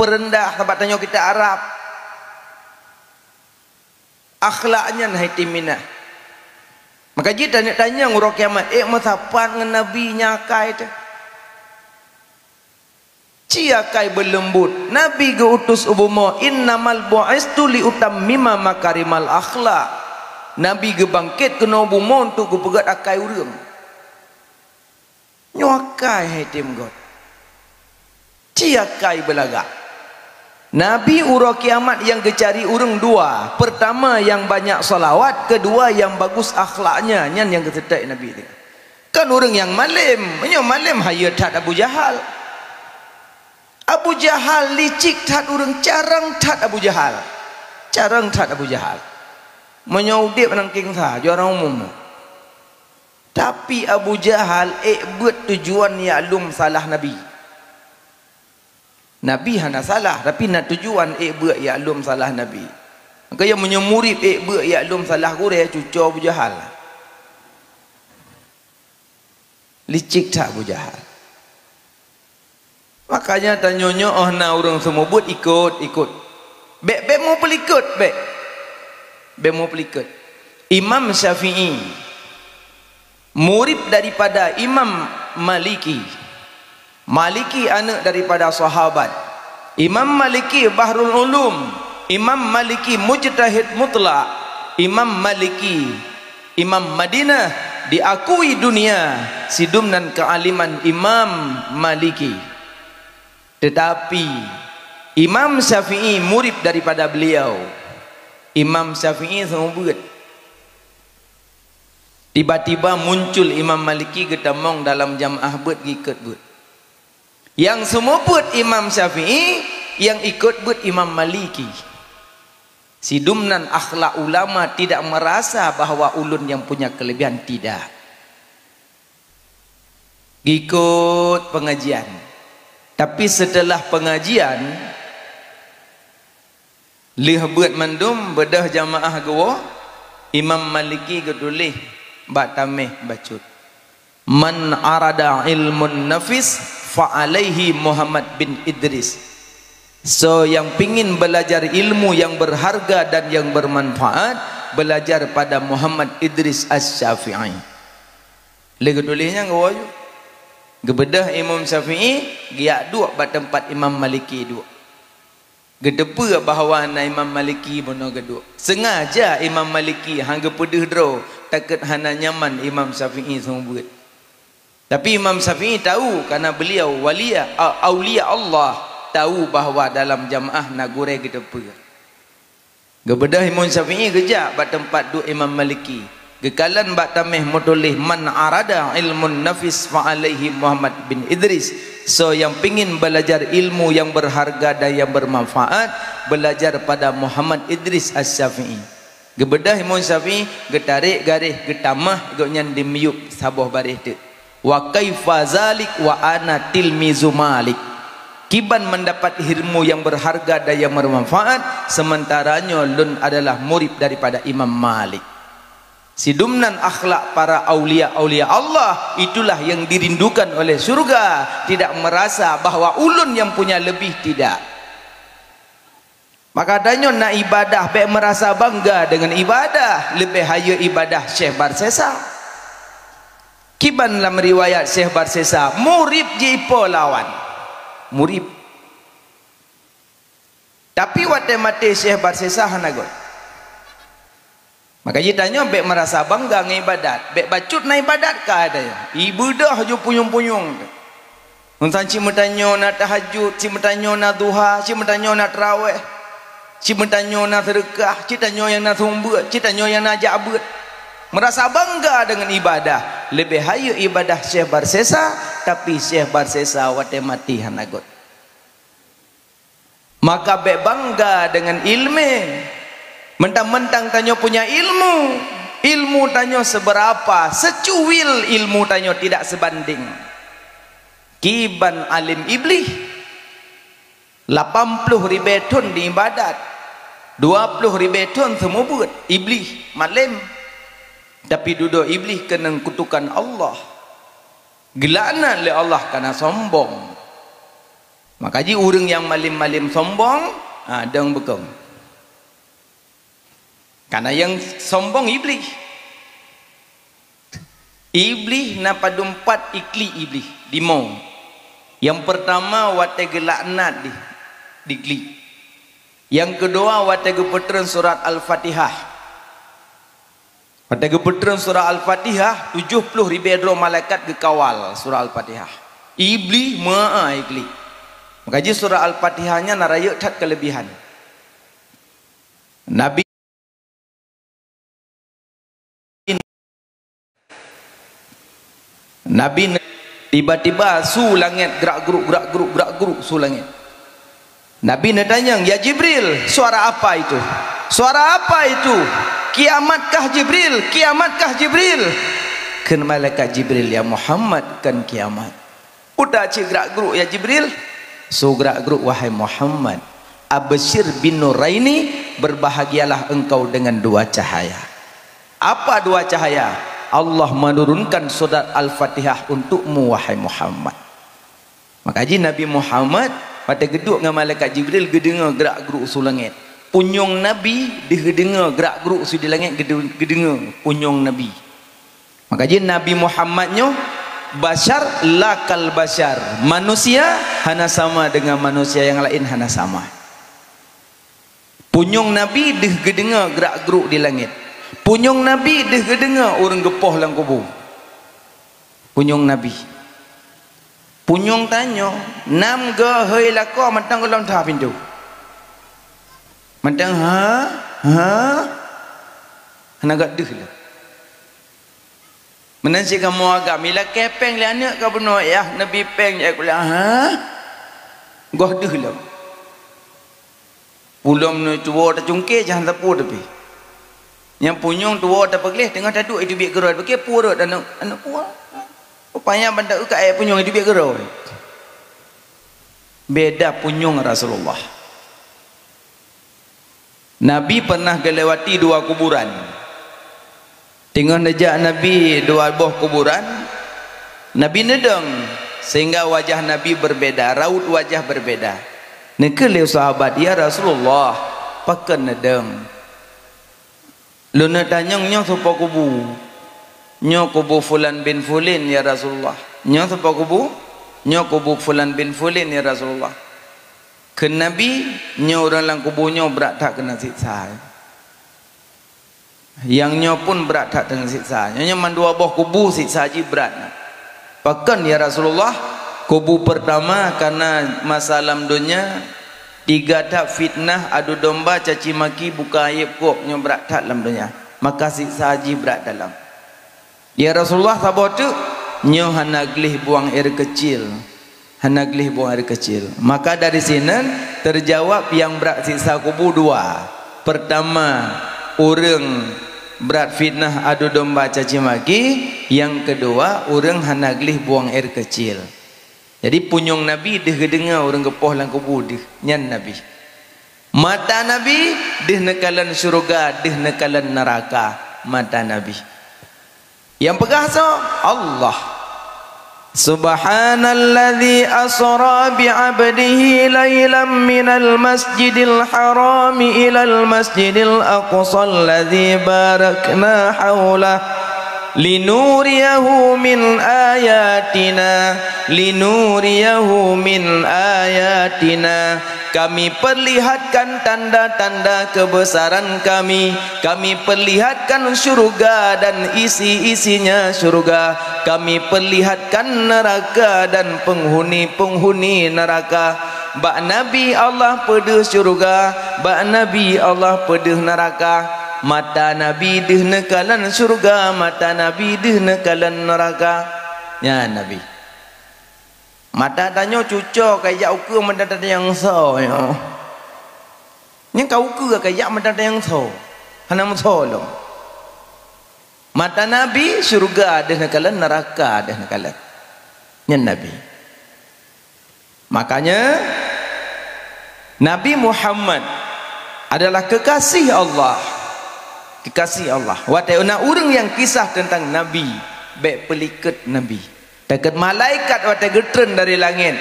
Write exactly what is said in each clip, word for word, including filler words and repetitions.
peureundah, sabab tanyoe kitab Arab. Akhlak nyan hai tém minah. Maka jih tanyong-tanyong uroe kiamat, "Ék meusapat ngon Nabi nyang akai teuh?" Ci akai beuleumbot, Nabi geu-utus u bumoe, "Innamal bu'istu li utammima makarimal akhlak." Nabi geubangket keunoe bumoe untuk geupeugét akai ureuëng. Nyoe akai hai tém göt. Ci akai beulagak. Nabi uroe kiamat nyang geucari ureuëng dua. Pertama nyang banyak salawat, kedua nyang bagus akhlaknya, nyan nyang geuseutôt Nabi teuh. Kan ureuëng nyang malém, meunyoe malém hayeue that Abu Jahal. Abu Jahal licik that ureuëng, carông that Abu Jahal. Carông that Abu Jahal. Meunyoe udeb nangking sa, juara umum. Tapi Abu Jahal ék beuet tujuan jak lom salah Nabi. Nabi hana salah, tapi na tujuan ék beuet jak lom salah Nabi. Maka ya meunyoe murit ék beuet jak lom salah gurée, cuco Abu Jahal. Licik that Abu Jahal. Makanya tanyoe nyoe óh na ureuëng seumeubeuet ikot, ikot. Bék, bék meupeulikot, bék. Bék meupeulikot. Imam Syafi'i, murid daripada Imam Maliki. Maliki aneuk daripada sahabat. Imam Maliki Bahrul Ulum. Imam Maliki mujtahid mutlak. Imam Maliki Imam Madinah diakui dunia sidum nan keualiman Imam Maliki. Tetapi Imam Syafi'i murid daripada beliau. Imam Syafi'i seumeubeuet. Tiba-tiba muncul Imam Maliki geutamong dalam jamaah beuet, geuikot beuet. Nyang seumeubeuet Imam Syafi'i, nyang ikot beuet Imam Maliki. Sidum nan akhlak ulama tidak merasa bahwa ulôn nyang punya kelebihan, tidak. Gikot pengajian. Tapi setelah pengajian, lheueh beuet mandum, beudôh jamaah geuwoe, Imam Maliki geutuléh bak taméh bacut. "Man arada ilmun nafis, fa alaihi Muhammad bin Idris." Soe nyang pingin belajar ilmu yang berharga dan yang bermanfaat, belajar pada Muhammad Idris Asy-Syafi'i. Lé geutuléh nyan geuwoe ju. Geubeudôh Imam Syafi'i, geujak duek bak teumpat Imam Maliki duek. Geuteupeue bahwa na Imam Maliki bunoe geuduek. Sengaja Imam Maliki han geupeudeuh droe, takot hana nyaman Imam Syafi'i seumeubeuet. Tapi Imam Syafi'i tahu, karena beliau wali, a-, aulia Allah, tahu bahwa dalam jamaah na gurée geuteupeue. Geubeudôh Imam Syafi'i geujak bak teumpat duek Imam Maliki. Geukalon bak taméh meutuléh, "Man arada ilmun nafis fa alaihi Muhammad bin Idris." Soe nyang pingin belajar ilmu yang berharga dan yang bermanfaat, belajar pada Muhammad Idris Asy-Syafi'i. Geubeudôh Imam Syafi'i, geutarek garéh, geutamah gobnyan di miyueb saboh baréh teuk. "Wa kaifa zalik wa ana tilmizu Malik?" Kiban mendapat ilmu yang berharga dan yang bermanfaat, sementara nyoe lôn adalah murid daripada Imam Malik. Sidum nan akhlak para aulia-aulia Allah, itulah yang dirindukan oleh syurga, tidak merasa bahwa ulôn yang punya lebih, tidak. Maka tanyoe na ibadah, bék meurasa bangga deungon ibadah, leubeh hayeue ibadah Syekh Barsesa. Kiban lam riwayat Syekh Barsesa, murit jipo lawan. Murit. Tapi watée maté Syekh Barsesa hana göt. Maka jitanyoe bék meurasa bangga ngon ibadat. Bék bacut na ibadat ka tanyoe. Ibadah ju punyueng-punyueng. Meusan cit meutanyoe na tahajud, cit meutanyoe na duha, cit meutanyoe na teurawéh, cit meutanyoe na seudeukah, cit tanyoe nyang na seumeubeuet, cit tanyoe nyang na jak beuet. Meurasa bangga deungon ibadah. Leubeh hayeue ibadah Syekh Barsesa, tapi Syekh Barsesa watée maté hana göt. Maka bék bangga deungon ileumé. Mentang-mentang tanyoe punya ilmu, ilmu tanyoe seubeurapa, seucuil ilmu tanyoe tidak seubandéng. Kiban além Iblih, lapan ploh ribée thon di ibadat, dua ploh ribée thon seumeubeuet, Iblih malém. Tapi dudoe Iblih keunong kutukan Allah. Geulaknat lé Allah kareuna sombong. Maka jih ureuëng nyang malém-malém sombong, ha, dong beukong. Karena nyang sombong Iblih. Iblih na padum pat iklik Iblih, dimoe. Nyang peurtama watée geulaknat di, diklik. Nyang keudua watée geupeutreun surat Al-Fatihah. Watée geupeutreun surat Al-Fatihah, tujoh ploh ribée droe malaikat geukawal surat Al-Fatihah. Iblih meu'ah iklik. Maka jih surat Al-Fatihah nyan na rayeuk that keuleubihan. Nabi Nabi ne-, tiba-tiba su langét gerak-geruk, gerak-geruk, gerak-geruk su langét. Nabi neutanyong, "Ya Jibril, suara apa itu? Suara apa itu? Kiamatkah Jibril? Kiamatkah Jibril?" Kheun malaikat Jibril, "Ya Muhammad, kon kiamat." "Peue cit gerak-geruk ya Jibril?" "Su gerak-geruk wahai Muhammad, absyir binuraini, berbahagialah engkau dengan dua cahaya." "Apa dua cahaya?" "Allah menurunkan surat Al-Fatihah untukmu wahai Muhammad." Maka jih Nabi Muhammad watée geuduek ngon malaikat Jibril geudeungoe gerak-geruk su langét. Punyueng Nabi deuh geudeungoe gerak-geruk su di langét geude-, geudeungoe punyueng Nabi. Maka jih Nabi Muhammad nyoe basyar la kal basyar, manusia hana sama dengan manusia yang lain, hana sama. Punyueng Nabi deuh geudeungoe gerak-geruk di langét. Punyueng Nabi deuh geudeungoe ureuëng geupoh lam kubu. Punyueng Nabi. Punyueng tanyoe, nam geuhôi lakoe mantong gohlom that pintoe. Mantong ha, ha, hana gak deuh lom. Meunan cit kamoe agam, ilakée péng lé aneuëk ka bunoe, yah neubi péng jak kuliah, ha? Goh deuh lom. Ulôn nyoe tuwoe tacungké, jak sapeue teupie. Nyang punyueng tuwoe tapeugleh teungoh taduek di teubiet keudroe, bukée peue rot aneuëk, aneuëk peue. Rupanya banda uka ayat punyueng di teubiet keudroe. Beda punyueng Rasulullah. Nabi pernah geulewati dua kuburan. Teungoh neujak Nabi dua boh kuburan, Nabi neudong, sehingga wajah Nabi berbeda, raut wajah berbeda. Neukheun lé sahabat, "Ya Rasulullah, pakon neudong?" "Lôn neutanyong nyoe soe po kubu?" "Nyoe kubu Fulan bin Fulin, ya Rasulullah." "Nyoe soe po kubu?" "Nyoe kubu Fulan bin Fulin, ya Rasulullah." Kheun Nabi, "Nyoe ureuëng lam kubu nyoe brat that keuneuk siksa." Nyang nyoe pun brat that teungoh siksa. Nyoe, nyoe mandua boh kubu siksa jih brat. Pakon ya Rasulullah? Kubu pertama karena masa lam donya, tiga that fitnah, adu domba, caci maki, buka aib kok, nyoe brat that lam donya. Maka siksa jih brat dalam. Ya Rasulullah, saboh teuk? Nyoe hana gleh buang air kecil. Hana gleh buang air kecil. Maka dari sinan terjawab nyang brat siksa kubu dua. Pertama, ureuëng brat fitnah adu domba caci maki. Yang kedua, ureuëng hana gleh buang air kecil. Jadi punyueng Nabi deuh geudeungoe ureuëng geupoh lam kubu deuh, nyan Nabi. Mata Nabi deuh neukalon syeuruga, deuh neukalon neuraka. Mata Nabi. Nyang peugah soe? Allah. Subhanalladzi asra bi 'abdihi lailam minal masjidil harami ilal masjidil aqsal ladzi barakna haulah linuriyahu min ayatina, linuriyahu min ayatina. Kami perlihatkan tanda-tanda kebesaran Kami. Kami perlihatkan syurga dan isi-isinya syurga. Kami perlihatkan neraka dan penghuni-penghuni neraka. Bak Nabi Allah peudeuh syurga, bak Nabi Allah peudeuh neraka. Mata Nabi deuh neukalon syurga, mata Nabi deuh neukalon neraka. Nyan Nabi. Mata tanyoe cuco ka jak ukeue mata tanyong soe nyoe. Nyang ka ukeue ka jak mata tanyong soe. Hana meusoe lom. Mata Nabi syurga deuh neukalon, neuraka deuh neukalon. Nyan Nabi. Makanya Nabi Muhammad adalah kekasih Allah. Kekasih Allah. Watée na ureuëng nyang kisah teuntang Nabi, bék peulikot Nabi. Takot malaikat watée geutreun dari langét,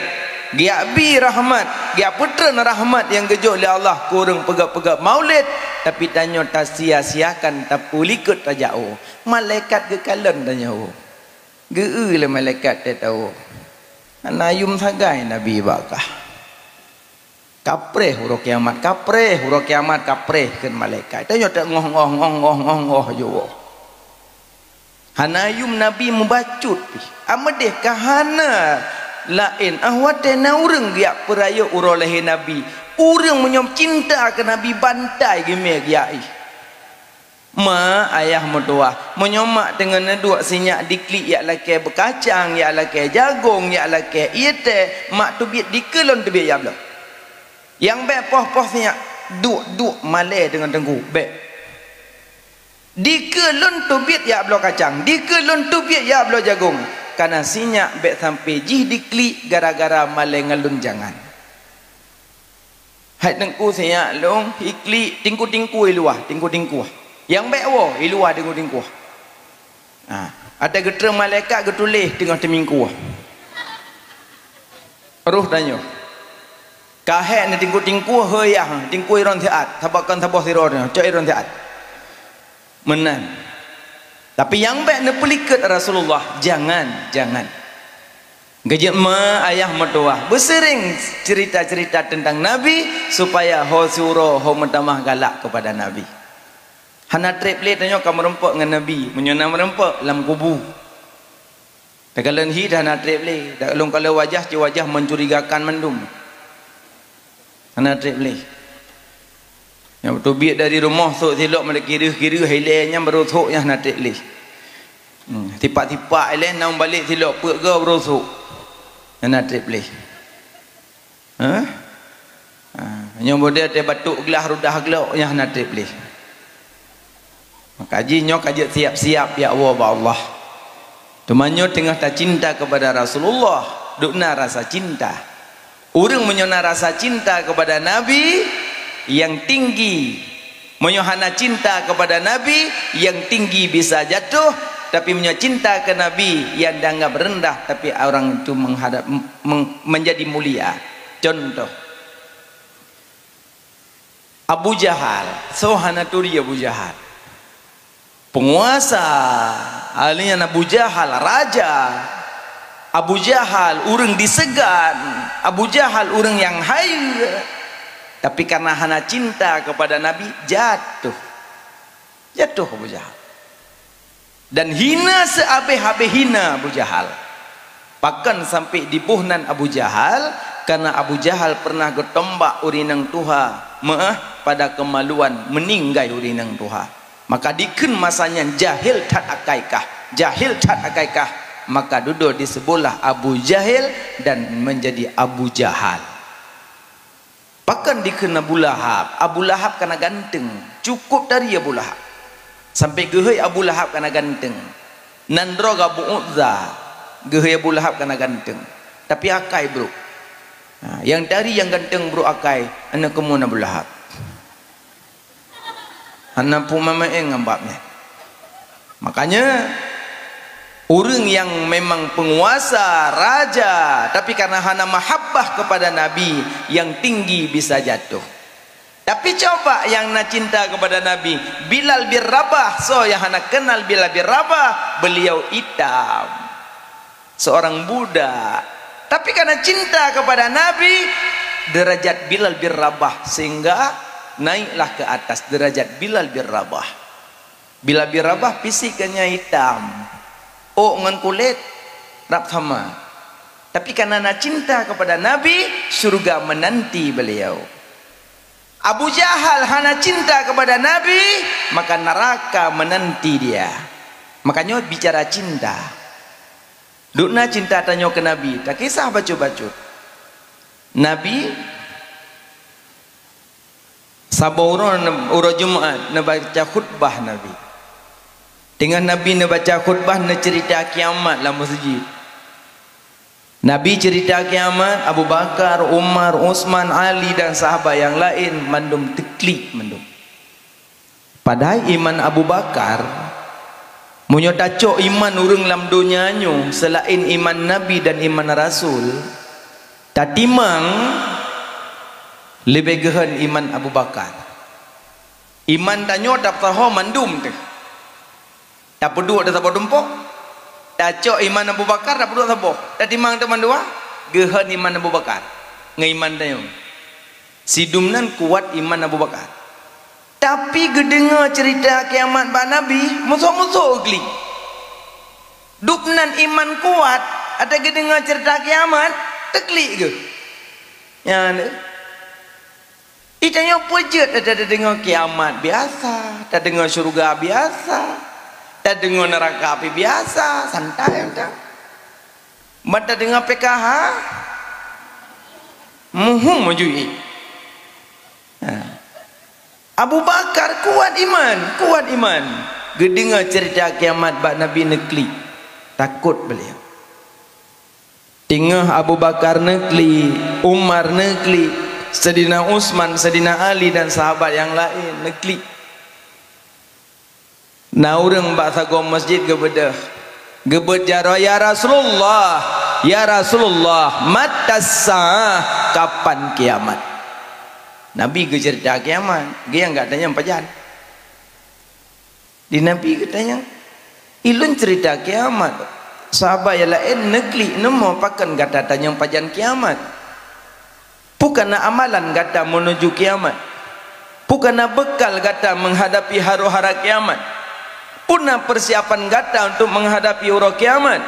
Geujak bi rahmat, geujak peutreun rahmat nyang geujok lé Allah keu ureuëng peugét-peugét maulid, tapi tanyoe tasia-siakan, tapeulikot tajak woe. Malaikat geukalon tanyoe woe. Geu-eu lé malaikat teuh tawoe. Hana yum sagai Nabi bak kah. Kapreh uroe kiamat, kapreh uroe kiamat, kapreh kheun malaikat. Tanyoe teungoh-ngoh, ngoh-ngoh, ngoh-ngoh jiwoe. Hana yum Nabi mubacut pih. Ameudeh ka hana laén, ah, watée na ureuëng geujak peurayeuk uroe lahé Nabi. Ureuëng meunyoe cinta keu Nabi bantai geumé geujak ih. Ma, ayah meutuwah, meunyoe mak teungoh neuduek sinyak diklik jak lakée beukacang, jak lakée jagong, jak lakée ié teh, mak teubiet dikeue lôn teubiet jak bloe. Nyang bék poh-poh sinyak, duek-duek malée deungon teungku, bék. Dikeue lôn teubiet jak bloe kacang, dikeue lôn teubiet jak bloe jagong. Kana sinyak bék sampai jih diklik gara-gara malée ngon lôn jangan. Hai teungku sinyak lôn, iklik tingku-tingku i luwa, tingku-tingku. Nyang bék woe i luwa tingku-tingku. Ha, até geutrön malaikat geutuléh teungoh teumingkue. Roh tanyoe. Ka hék neutingku-tingku, heu yah, tingkue ron siat, sabab kon saboh sidroe nyoe, cok ron siat. Meunan. Tapi nyang bék neupeulikot Rasulullah, jangan, jangan. Geujeuet ma ayah meutuwah, beuseuring cerita-cerita tentang Nabi, supaya ho siuroe ho meutamah galak keupada Nabi. Hana treb lé tanyoe ka meurumpok ngon Nabi, meunyoe na meurumpok lam kubu. Takalon hi dah hana treb lé, takalon kalon wajah cit wajah mencurigakan mandum. Hana treb lé. Nyang teubiet dari rumoh sôk silop meulakireuh-kireuh ilée nyan baru sôk nyang hana treb lé. Hmm, tipak-tipak ilée na meubalek silop peuet goe baru sôk. Hana treb lé. Hah? Ha, nyoe model teuh batuk glah rudah glok nyang hana treb lé. Maka jih nyoe ka jeuet siap-siap jak woe bak Allah. Teuma nyoe teungoh tacinta keupada Rasulullah, duk na rasa cinta. Ureuëng meunyoe na rasa cinta keupada Nabi nyang tinggi, meunyoe hana cinta keupada Nabi, nyang tinggi bisa jatuh, tapi meunyoe cinta keu Nabi, nyang dianggap rendah, tapi orang itu menghadap, meng-, menjadi mulia. Contoh, Abu Jahal, soe hana turi Abu Jahal? Peunguasa, ahli nyan Abu Jahal, raja. Abu Jahal, ureuëng diseugan. Abu Jahal, ureuëng nyang hayeue. Tapi karena hana cinta keupada Nabi, jatuh. Jatuh Abu Jahal. Dan hina seuhabéh-habéh hina Abu Jahal. Pakon sampai diboh nan Abu Jahal? Karena Abu Jahal pernah geutombak ureuëng inong tuha, meu'ah pada kemaluan, meuninggai ureuëng inong tuha. Maka dikheun masa nyan jahil that akai kah, jahil that akai kah. Maka dudoe diseubutlah Abu Jahil dan menjadi Abu Jahal. Pakon dikheun Abu Lahab? Abu Lahab kana ganteng, cukup tari Abu Lahab. Sampai geuhôi Abu Lahab kana ganteng. Nan droe Abu Uzza, geuhôi Abu Lahab kana ganteng. Tapi akai brok. Ha, nyang tari nyang ganteng brok akai, aneuk keumuen Abu Lahab. Hana peue meu'én ngon bab nyan. Makanya, ureuëng nyang memang peunguasa, raja, tapi karena hana mahabbah keupada Nabi, nyang tinggi bisa jatuh. Tapi coba nyang na cinta keupada Nabi, Bilal bin Rabah, soe nyang hana keunal Bilal bin Rabah, beuliau itam. Seorang budak. Tapi karena cinta kepada Nabi, derajat Bilal bin Rabah sehingga naiklah ke atas derajat Bilal bin Rabah. Bilal bin Rabah fisik geuhnyan itam, ôk ngon kulét rab sama. Tapi karena na cinta kepada Nabi, syurga menanti beliau. Abu Jahal hana cinta kepada Nabi, maka neraka menanti dia. Makanya bicara cinta. Dukna cinta tanyoe keu Nabi, takisah bacut-bacut. Nabi saboh uroe, uroe Jumat neubaca khutbah Nabi. Teungoh Nabi neubaca khutbah, neuceurita kiamat lam meuseujid. Nabi ceurita kiamat, Abu Bakar, Umar, Utsman, Ali dan sahabat nyang laén mandum teuklik mandum. Padahai iman Abu Bakar, meunyoe tacok iman ureuëng lam donya nyoe seulaén iman Nabi dan iman Rasul, Tatimang leubeh geuhon iman Abu Bakar. Iman tanyoe tapeusaho mandum teuh. Tapeuduek di saboh tumpok. Tacok iman Abu Bakar, tapeuduek saboh. Tatimang teuh mandua, geuhon iman Abu Bakar ngon iman tanyoe. Sidum nan kuat iman Abu Bakar. Tapi geudeungoe ceurita kiamat bak Nabi, musoh-musoh geuklik. Dubnan iman kuat, até geudeungoe ceurita kiamat, teuklik geuh. Nyan deuh. Ih, tanyoe peue jeuet, tadeungoe kiamat biasa, tadeungoe syeuruga biasa, tadeungoe neuraka pih biasa, santai mantong. Ban tadeungoe P K H, muhom meujuih. Ha. Abu Bakar kuat iman, kuat iman. Geudeungoe ceurita kiamat bak Nabi neuklik, takot beuliau. Teungoh Abu Bakar neuklik, Umar neuklik, Saidina Utsman, Saidina Ali dan sahabat nyang laén neuklik. Na ureuëng bak sagoe masjid geubeudôh, geubeuet jaroe, "Ya Rasulullah, ya Rasulullah, matas sa'ah, kapan kiamat?" Nabi geuceurita kiamat, geuyang gata nyang pajan. Di Nabi geutanyong, "Ilôn ceurita kiamat." Sahabat nyang laén neuklik, "Neumo pakon gata tanyong pajan kiamat? Peue kana amalan gata meunuju kiamat? Peue kana beukal gata meuhadapi haru-hara kiamat? Peue na peusiapan gata untuk meuhadapi uroe kiamat?"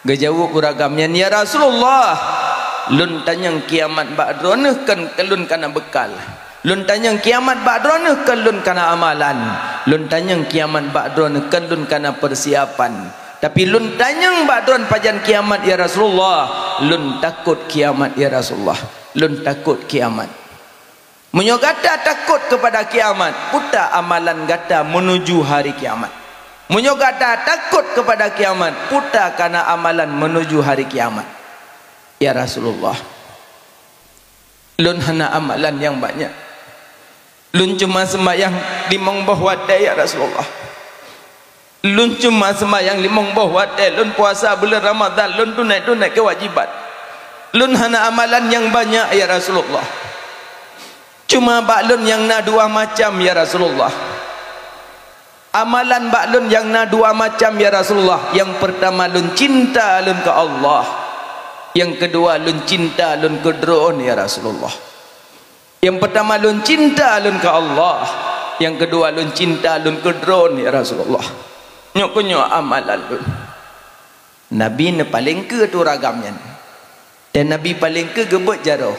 Geujaweueb ureuëng agam nyan, "Ya Rasulullah, lôn tanyong kiamat bak droeneuh kon keu lôn kana beukal. Lôn tanyong kiamat bak droeneuh kon lôn kana amalan. Lôn tanyong kiamat bak droeneuh kon lôn kana peusiapan. Tapi lôn tanyong bak droeneuh pajan kiamat, ya Rasulullah. Lôn takot kiamat, ya Rasulullah. Lôn takot kiamat." Meunyoe gata takot keupada kiamat, peue ta amalan gata meunuju hari kiamat? Meunyoe gata takot keupada kiamat, peue ta kana amalan meunuju hari kiamat? "Ya Rasulullah, lôn hana amalan nyang banyak. Lôn cuma seumayang limong boh watée, ya Rasulullah. Lôn cuma seumayang limong boh watée, lôn puasa buleuen Ramadhan, lôn tunai-tunai keuwajiban. Lôn hana amalan nyang banyak, ya Rasulullah. Cuma bak lôn nyang na dua macam, ya Rasulullah. Amalan bak lôn nyang na dua macam, ya Rasulullah. Nyang peurtama, lôn cinta lôn keu Allah. Nyang keudua, lôn cinta lôn keu droen, ya Rasulullah. Nyang peurtama, lôn cinta lôn keu Allah. Nyang keudua, lôn cinta lôn keu droen, ya Rasulullah. Nyoe keuh nyoe amalan lôn." Nabi neupaleng keue tu ragam nyan. Dan Nabi paleng keue geubeuet jaroe,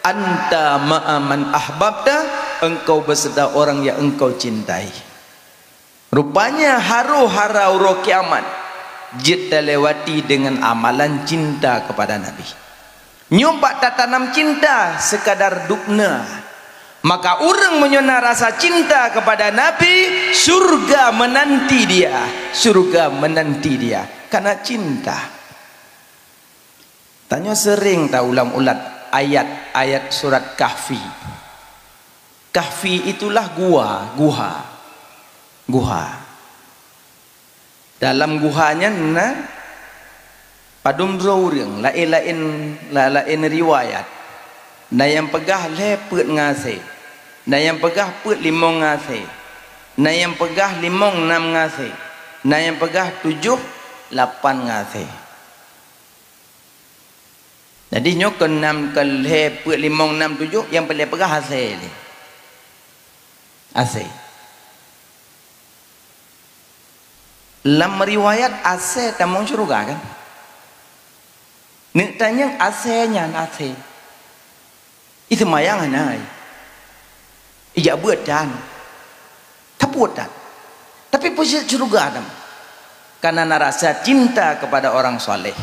"Anta ma'a man ahbabta, engkau beserta orang yang engkau cintai." Rupanya, haru-hara uroe kiamat jeuet talewati deungon amalan cinta keupada Nabi. Nyoe bak tatanam cinta seukadar dubna. Maka ureuëng meunyoe na rasa cinta keupada Nabi, syurga meunanti dia, syurga meunanti dia, kana cinta. Tanyoe seuréng taulang-ulang ayat-ayat surat Kahfi. Kahfi itulah gua, guha, guha. Dalam guha nyan na padum droe ureuëng, laén-laén, la-, laén riwayat. Na nyang peugah lhée peuet ngasée, na nyang peugah peuet limong ngasée, na nyang peugah limong nam ngasée, na nyang peugah tujoh lapan ngasée. Jadi nyoe keu nam, keu lhée, peuet, limong, nam, tujoh, nyang peureulée peugah asée lé. Asée. Lam riwayat asée tamong syeuruga kan? Neuk tanyong asée nyan asée. Iseumayang hana. Ijak beuet tan. Tapeuet tan. Tapi peue jeuet syeuruga tan. Karena na rasa cinta kepada orang saleh.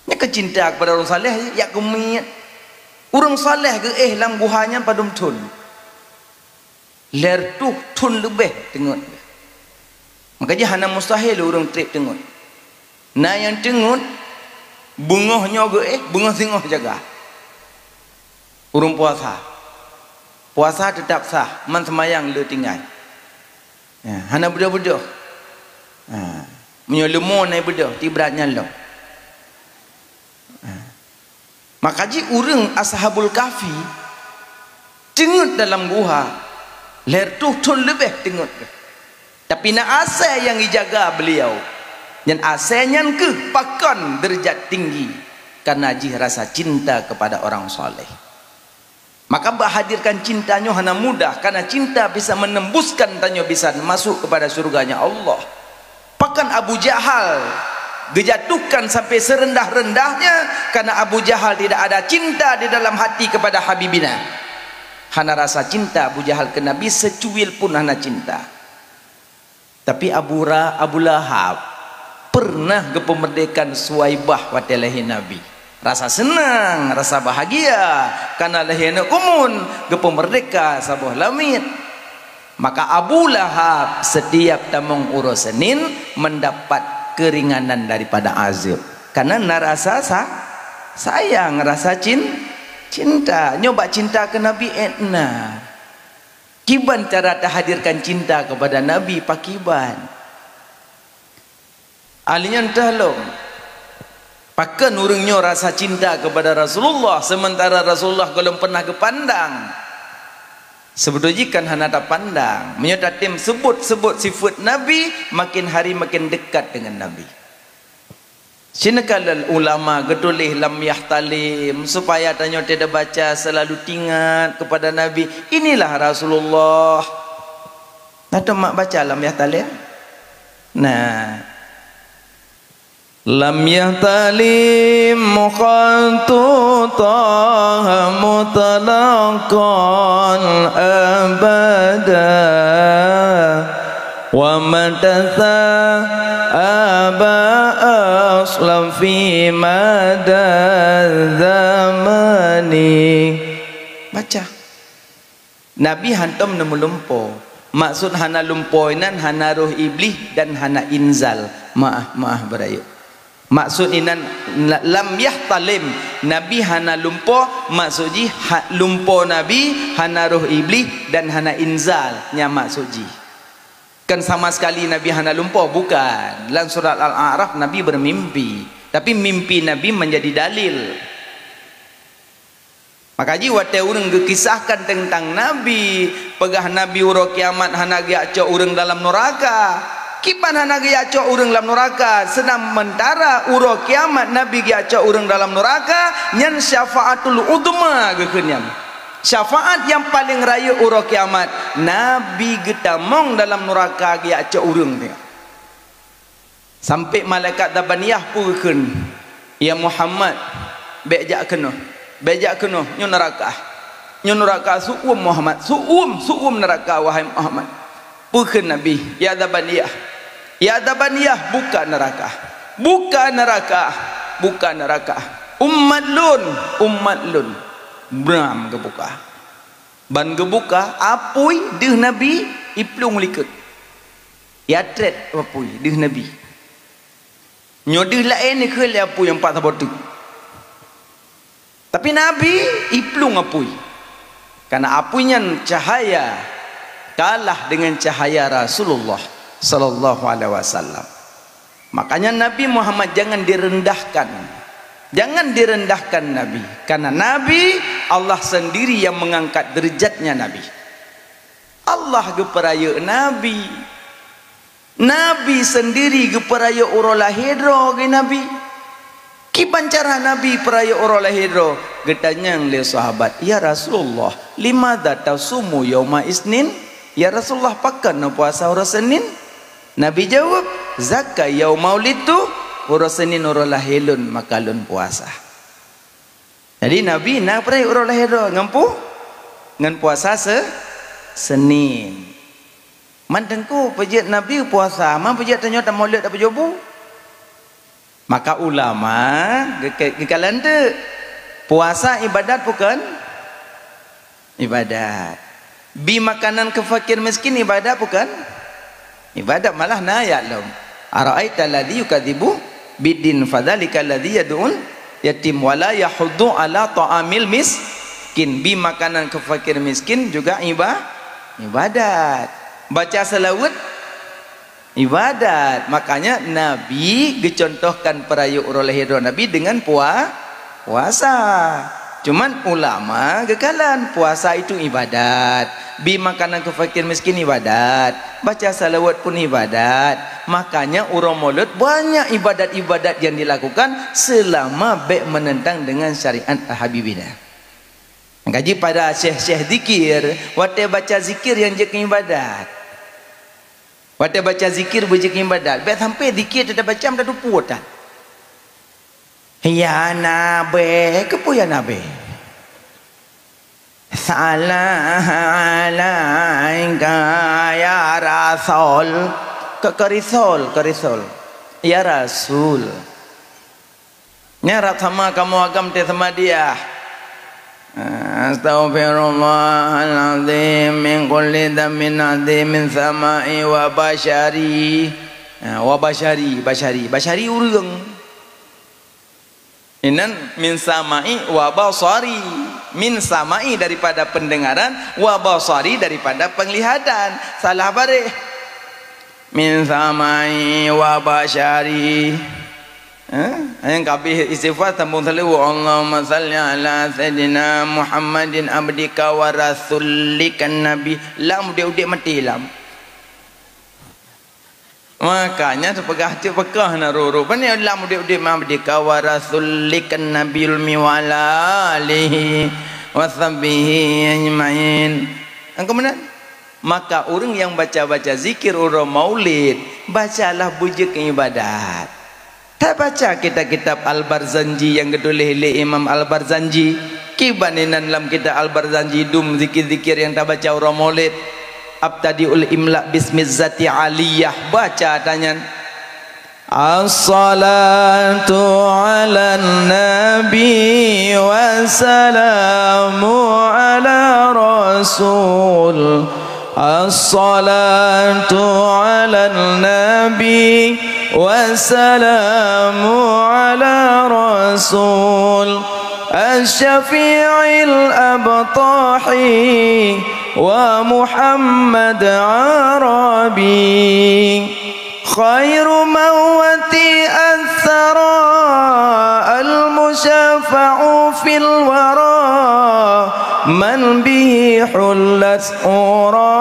Nyoe keuh cinta kepada ureuëng saleh, jak keumiet. Ureuëng saleh geuéh lam guha nyan padum thon? Lhée reutôh thon leubeh teungeut. Maka jih hana mustahil ureuëng treb teungeut. Na nyang teungeut, beungoh nyoe geuéh, beungoh singoh jaga. Ureuëng puasa. Puasa teutab sah, man seumayang le tinggai. Ya, hana beudôh-beudôh. Ha, meunyoe leumo na beudôh, ti brat nyan lom. Ha. Maka jih ureuëng Ashabul Kahfi teungeut dalam guha, lhèe reutôh thon leubeh teungeut. Tapi na asèe nyang jijaga beliau. Nyan asèe nyan keuh pakon deurajat tinggi, karena jih rasa cinta kepada orang saleh. Maka bak hadirkan cinta nyoe hana mudah, karena cinta bisa menembuskan tanyoe bisa masuk kepada syurganya Allah. Pakon Abu Jahal geujatuhkan sampai serendah-rendahnya, karena Abu Jahal tidak ada cinta di dalam hati kepada Habibina. Hana rasa cinta Abu Jahal keu Nabi, secuil pun hana cinta. Tapi Abu Ra-, Abu Lahab pernah geupeumeurdehkan Suwaibah watèe lahé Nabi. Rasa seunang, rasa bahagia, karena lahé aneuk kumun, geupeumeurdehka saboh lamiet. Maka Abu Lahab setiap tamong uroe Senin mendapat keringanan daripada azab. Karena na rasa sa-, sayang, rasa cin-, cinta. Nyoe bak cinta keu Nabi, eh, na. Kiban cara tahadirkan cinta kepada Nabi, pakiban? Ahli nyan teuh lom. Pakon ureuëng nyoe rasa cinta kepada Rasulullah, sementara Rasulullah gohlom pernah geupandang? Seubeutôi jih kan hana tapandang. Meunyoe tatem seubut-seubut sifeut Nabi, makin hari makin dekat dengan Nabi. Sinoe ka lheueh ulama geutuléh lam Yahtalim, supaya tanyoe teubaca selalu teuingat kepada Nabi. Inilah Rasulullah. Na teuma baca lam Yahtalim? Nah. Lam Yahtalim mukhatu Taha mutlaqan abada. Wa mata sa'aba aslam fi mada zamani. Baca. Nabi hantom neumeulumpo. Maksud hana lumpo inan hana roh Iblih dan hana inzal. Maah, maah beurayeuk. Maksud inan la-, lam yahtalim, Nabi hana lumpo, maksud jih ha-, lumpo Nabi hana roh Iblih dan hana inzal. Nyan maksud jih. Kan sama sekali Nabi hana lumpo, bukan. Lam surat Al-A'raf Nabi bermimpi. Tapi mimpi Nabi menjadi dalil. Maka jih watèe ureuëng geukisahkan teuntang Nabi, peugah Nabi uroe kiamat hana geujak cok ureuëng dalam nuraka. Kiban hana geujak cok ureuëng dalam nuraka, sementara uroe kiamat Nabi geujak cok ureuëng dalam nuraka, nyan syafaatul udhma geukheun nyan. Syafaat nyang paleng rayeuk uroe kiamat, Nabi geutamong dalam nuraka geujak cok ureuëng nyan. Sampai malaikat Zabaniyah peugah kheun, "Ya Muhammad, bèk jak keunoe, bèk jak keunoe, nyoe neuraka. Nyoe neuraka su'um Muhammad, su'um, su'um neuraka, wahai Muhammad." Peugah kheun Nabi, "Ya Zabaniyah, ya Zabaniyah, buka neuraka, buka neuraka, buka neuraka. Umat lôn, umat lôn." Bram geubuka. Ban geubuka, apui deuh Nabi iplueng likot. Ya trép apui deuh Nabi. Nyoe deuh laén ikheun lé apui nyang pat saboh teuk. Tapi Nabi iplueng apui. Karena apui nyan cahaya kalah dengan cahaya Rasulullah sallallahu alaihi wasallam. Makanya Nabi Muhammad jangan direndahkan. Jangan direndahkan Nabi. Karena Nabi, Allah sendiri yang mengangkat derajatnya Nabi. Allah geupeurayeuk Nabi. Nabi sendiri geupeurayeuk uroe lahé droe geuh Nabi. Kiban cara Nabi peurayeuk uroe lahé droe? Geutanyong lé sahabat, "Ya Rasulullah, limadza tasumu yauma isnin?" "Ya Rasulullah, pakon neupuasa uroe Senin?" Nabi jaweueb, "Zaka yauma wulidtu, uroe Senin uroe lahé lôn, maka lôn puasa." Jadi Nabi na peurayeuk uroe lahé droe ngon pu-, ngon puasa se-, Senin. Man teungku peujeuet Nabi puasa, man peujeuet tanyoe tamulod tapeujobu. Maka ulama geuke-, geukalon teuk, puasa ibadat bukon? Ibadat. Bi makanan keu fakir miskin ibadat bukon? Ibadat, malah na ayat lom. "Ara'aital ladzi yukadzibu biddin fadzalika alladzi yad'ul yatim wa la yahuddu ala ta'amil miskin." Bi makanan keu fakir miskin juga iba-, ibadat. Baca seulaweuet ibadat. Makanya Nabi geucontohkan peurayeuk uroe lahé droe Nabi dengan pua-, Puasa. Cuman ulama geukalon puasa itu ibadat. Bi makanan keu fakir miskin ibadat. Baca salawat pun ibadat. Makanya uroe Maulud banyak ibadat-ibadat yang dilakukan selama bèk menentang dengan syariat Al-Habibina. Gaji para syekh-syekh zikir, watèe baca zikir nyang jeuet keu ibadat. Watèe baca zikir beujeuet keu ibadat. Bèk sampai zikir teubaca meutatupue that. Ya Nabi, keupeue ya Nabi? Salam alaika ya Rasul. Ke, ke Rasul, ke Rasul. Ya Rasul. Nyan rab sama kamoe agam teuh sama dia. Astaghfirullahalazim min kulli dzambin azimin sama'i wa basyari. Ha, wa basyari, basyari. Basyari ureueng. Inan min sama'i wa basari. Min sama'i daripada pendengaran, wa basari daripada penglihatan. Salah baréh. Min sama'i wa basyari. Ha? Nyang ka abéh istighfar sambung salawat. Allahumma shalli ala sayyidina Muhammadin abdika wa rasulikan nabi. Lam udép-udép maté lam. Makanya teupeugah cit peugah na ruru. Pane lam udép-udép abdika wa rasulikan nabiyul mi wa ala alihi wa sahbihi ajmain. Angka meunan? Maka ureueng nyang baca-baca zikir uroe Maulid, bacalah beujeuet keu ibadat. Tabaca kitab-kitab Al-Barzanji nyang geutuléh lé Imam Al-Barzanji. Kiban inan lam kitab Al-Barzanji dum zikir-zikir nyang tabaca uroe Maulid. Abtadi'ul imla bismiz zati aliyah. Baca tanyan. As-salatu 'alan nabi wa salamu 'ala rasul. As-salatu 'alan nabi wa salamu 'ala rasul. Asy-syafi'il abtahi wa Muhammad Arabi. Khairu man wati'ath thara al-musyaffa'u fil wara man bihi hullat ura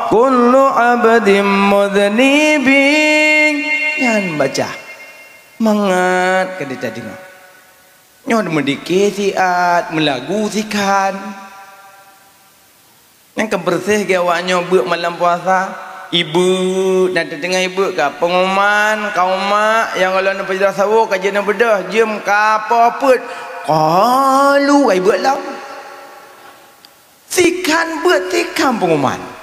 kullu abdin mudhnibin. Nyan baca. Mangat ka ditadeungoe. Nyoe meudike siat, meulagu sikhan. Nyang ka beureuséh geuh awak nyoe beuet malam puasa, ibeuk, na teudeungoe ibeuk ka. Pengumuman, kaum mak nyang gohlom neupeujroh sawoe ka jeuet neubeudôh, jeuem ka po peuet. Kalu ka ibeuk lom. Sikhan beuet, sikhan pengumuman.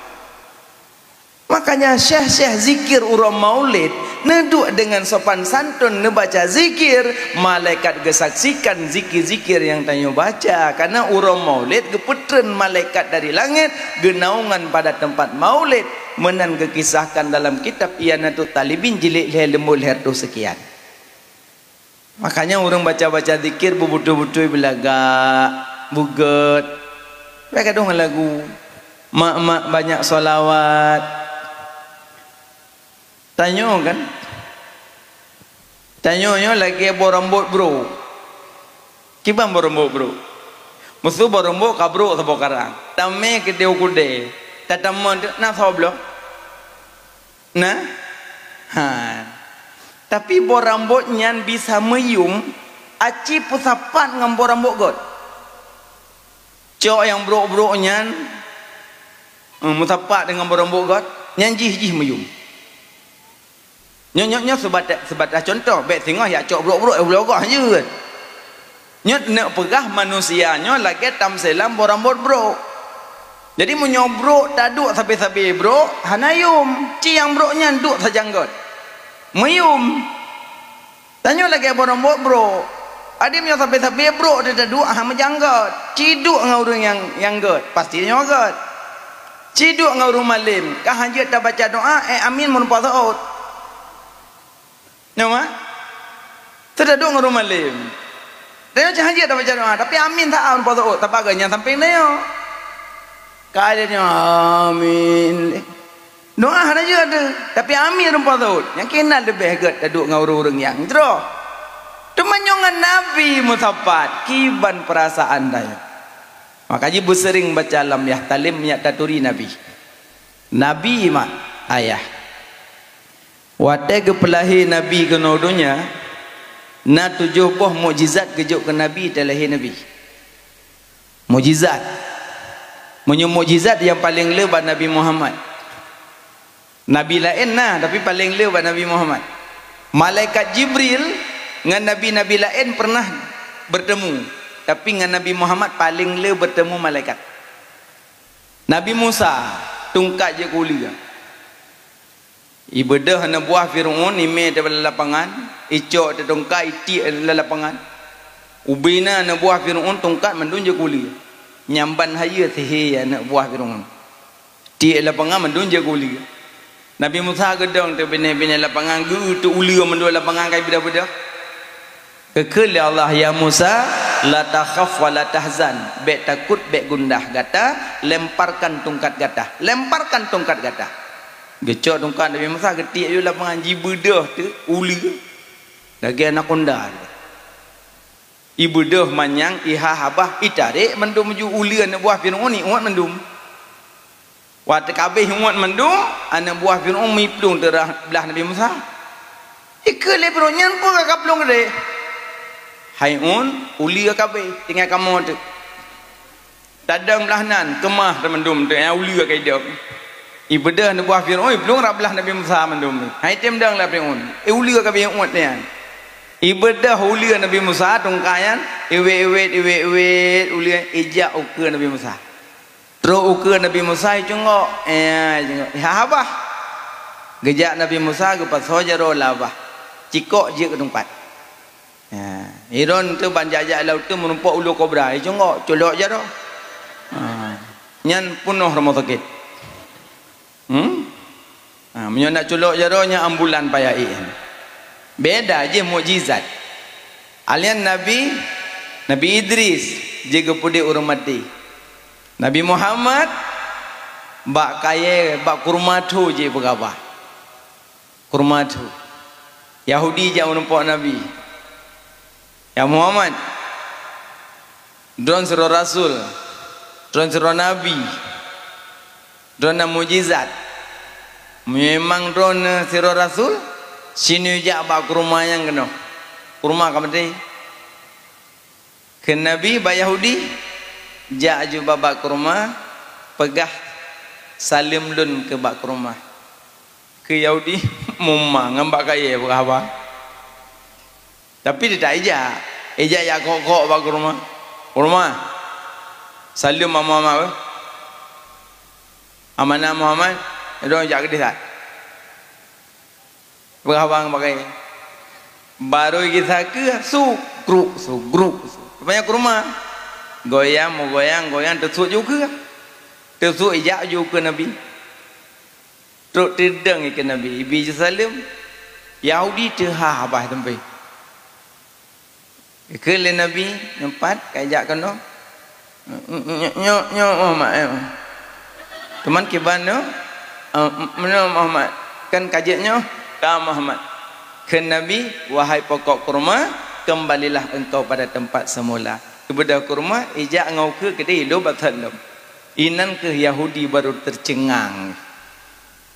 Makanya syekh-syekh zikir uroe Maulid neuduek deungon sopan santun neubaca zikir, malaikat geusaksikan zikir-zikir nyang tanyoe baca. Karena uroe Maulid geupeutreun malaikat dari langét geunaungan pada teumpat Maulid, meunan geukisahkan dalam kitab I'anatut Thalibin jilid lhèe lembu lhèe reutôh seukian. Makanya ureueng baca-baca zikir beubeutôi-beutôi beulagak, beugét. Bèk gadôh ngon lagu. Mak-mak banyak sholawat. Tanyoe kan? Tanyoe nyoe lagèe boh rambôt brôk. Kiban boh rambôt brôk. Meuseu boh rambôt ka brôk saboh karang. Tamè keudéh u keudè. Tatamong teuk na soe bloe. Nah? Ha. Tapi boh rambôt nyan bisa meuyum, aci peusapat ngon boh rambôt göt. Cok nyang brôk-brôk nyan, eh, meusapat deungon boh rambôt göt, nyan jih-jih meuyum. Nyoe, nyoe, nyoe seubatas, seubatas cuntoh, bèk singoh jak cok brôk-brôk, eh, uroe goh jeuet. Nyoe neuk peugah manusia nyoe lagèe tamsé lam boh rambôt brôk. Jadi meunyoe brôk taduek sabe-sabe brôk, hana yum. Ci nyang brôk nyan duek sajan göt. Meuyum. Tanyoe lagèe boh rambôt brôk. Adak meunyoe sabe-sabe brôk teuh taduek, ha, meujan göt. Ci duek ngon ureueng nyang, nyang göt, pasti nyoe göt. Ci duek ngon ureueng malém, ka hanjeuet tabaca doa, eh, amin meureumpok seuôt. Nyoe, mak? Teuh taduek ngon ureueng malém. Tanyoe ci hanjeuet tabaca doa, tapi amin seuôt meureumpok seuôt, sabab geuh nyan sampéng tanyoe. Ka ada nyoe, amin. Doa hana jeuet teuh, tapi amin meureumpok seuôt. Nyang keunan leubeh göt taduek ngon ureueng-ureueng nyang jroh. Teuma nyoe Nabi meusapat, kiban peurasaan tanyoe. Maka jih beuseuring baca lam yah talim nyak taturi Nabi. Nabi mak ayah. Watée geupeulahé Nabi keunoe donya, na tujoh boh mukjizat geujok keu Nabi teulahé Nabi. Mukjizat. Meunyoe mukjizat nyang paleng le bak Nabi Muhammad. Nabi laén na, tapi paleng le bak Nabi Muhammad. Malaikat Jibril ngon nabi-nabi laén pernah bertemu, tapi ngon Nabi Muhammad paleng le bertemu malaikat. Nabi Musa tungkat jeuet keu uleue. Ibeudôh aneuk buah Fir'aun, imé teuh lam lapangan, icok teuh tungkat, itiek lam lapangan. Ubena aneuk buah Fir'aun tungkat mandum jeuet keu uleue. Nyamban hayeue sihé aneuk buah Fir'aun. Tiek lapangan mandum jeuet keu uleue. Nabi Musa geudong teuh binéh-binéh lapangan, geu teuh uleue mandum lapangan ka ibeudôh-beudôh. Geukheun lé Allah, "Ya Musa, la takhaf wa la tahzan." Bék takot, bék gundah gata, lemparkan tungkat gata. Lemparkan tungkat gata. Geucok tungkat Nabi Musa, geutiek yue lapangan, jibeudôh teuh uleue. Lagée anakonda. Ibeudôh manyang, iha habah, itarek mandum ju uleue aneuk buah Fir'aun, iuet mandum. Watée ka abéh iuet mandum, aneuk buah Fir'aun miplueng teurah blah Nabi Musa. Ikheun lé Fir'aun, "Nyan peue ka kaplueng keudeh?" "Hai un, uleue ka abéh, tinggai kamoe teuk." Tadong blah nan, keumah teumandum teuh, nyang uleue ka idong. Ibeudôh aneuk buah Fir'aun, iplueng rab blah Nabi Musa mandum. Hai tem dong lah Fir'aun, "Eh, uleue ka abéh uet nyan." Ibeudôh uleue Nabi Musa, tungkat nyan, iwet-iwet, iwet-iwet, uleue ijak ukeue Nabi Musa. Trok ukeue Nabi Musa, icunggok, eh, icunggok. Iha habah. Geujak Nabi Musa, geupasoe jaroe lam habah. Cikok jeuet keu tungkat. Ya, iron teuh ban jak-jak lam uteuen meurumpok uleue kobra, icunggok, culok jaroe. Ha, nyan peunoh rumoh sakét. Hmm? Ha, meunyoe nak culok jaroe nyan ambulan payah ék. Beda jih mukjizat. Alian Nabi, Nabi Idris jeuet geupeudeh ureuëng maté. Nabi Muhammad bak kayée, bak kurma tho jeuet peugah bah. Kurma tho. Yahudi jak meurumpok Nabi. "Ya Muhammad, droen sidroe rasul, droen sidroe nabi, droen na mukjizat. Memang droen sidroe rasul, sinoe jak bak kurma nyang keunoe. Kurma ka maté." Kheun Nabi bak Yahudi, "Jak aju babah kurma, peugah saleuem lôn keu bak kurma." Keu Yahudi, muma ngon bak kayée peugah haba. Tapi teutab ijak. Ijak jak kok-kok bak kurma. "Kurma, saleuem bak Muhammad." "Amanah Muhammad, droe jak keudeh that." Peugah haba ngon bak kayée. Barô gisa keue, su, gruk, su, gruk, su. Rupanya kurma. Goyang, meugoyang, goyang, teusuet ju keue. Teusuet ijak ju keue Nabi. Trok teudong ikeue Nabi, ibi jisaleuem. Yahudi teuha babah teumpe. Geukheun lé Nabi, "Nyoe pat ka ijak keunoe?" "Nyoe, nyoe, nyoe Muhammad, nyoe." "Teuma kiban nyoe?" "Nyoe Muhammad." "Kan ka jeuet nyoe?" "Ka Muhammad." Kheun Nabi, "Wahai pokok kurma, kembalilah engkau pada tempat semula." Ibeudôh kurma, ijak ngon ukeue keudeh ilôn bak that lom. Inan kheueh Yahudi barô teuceungang.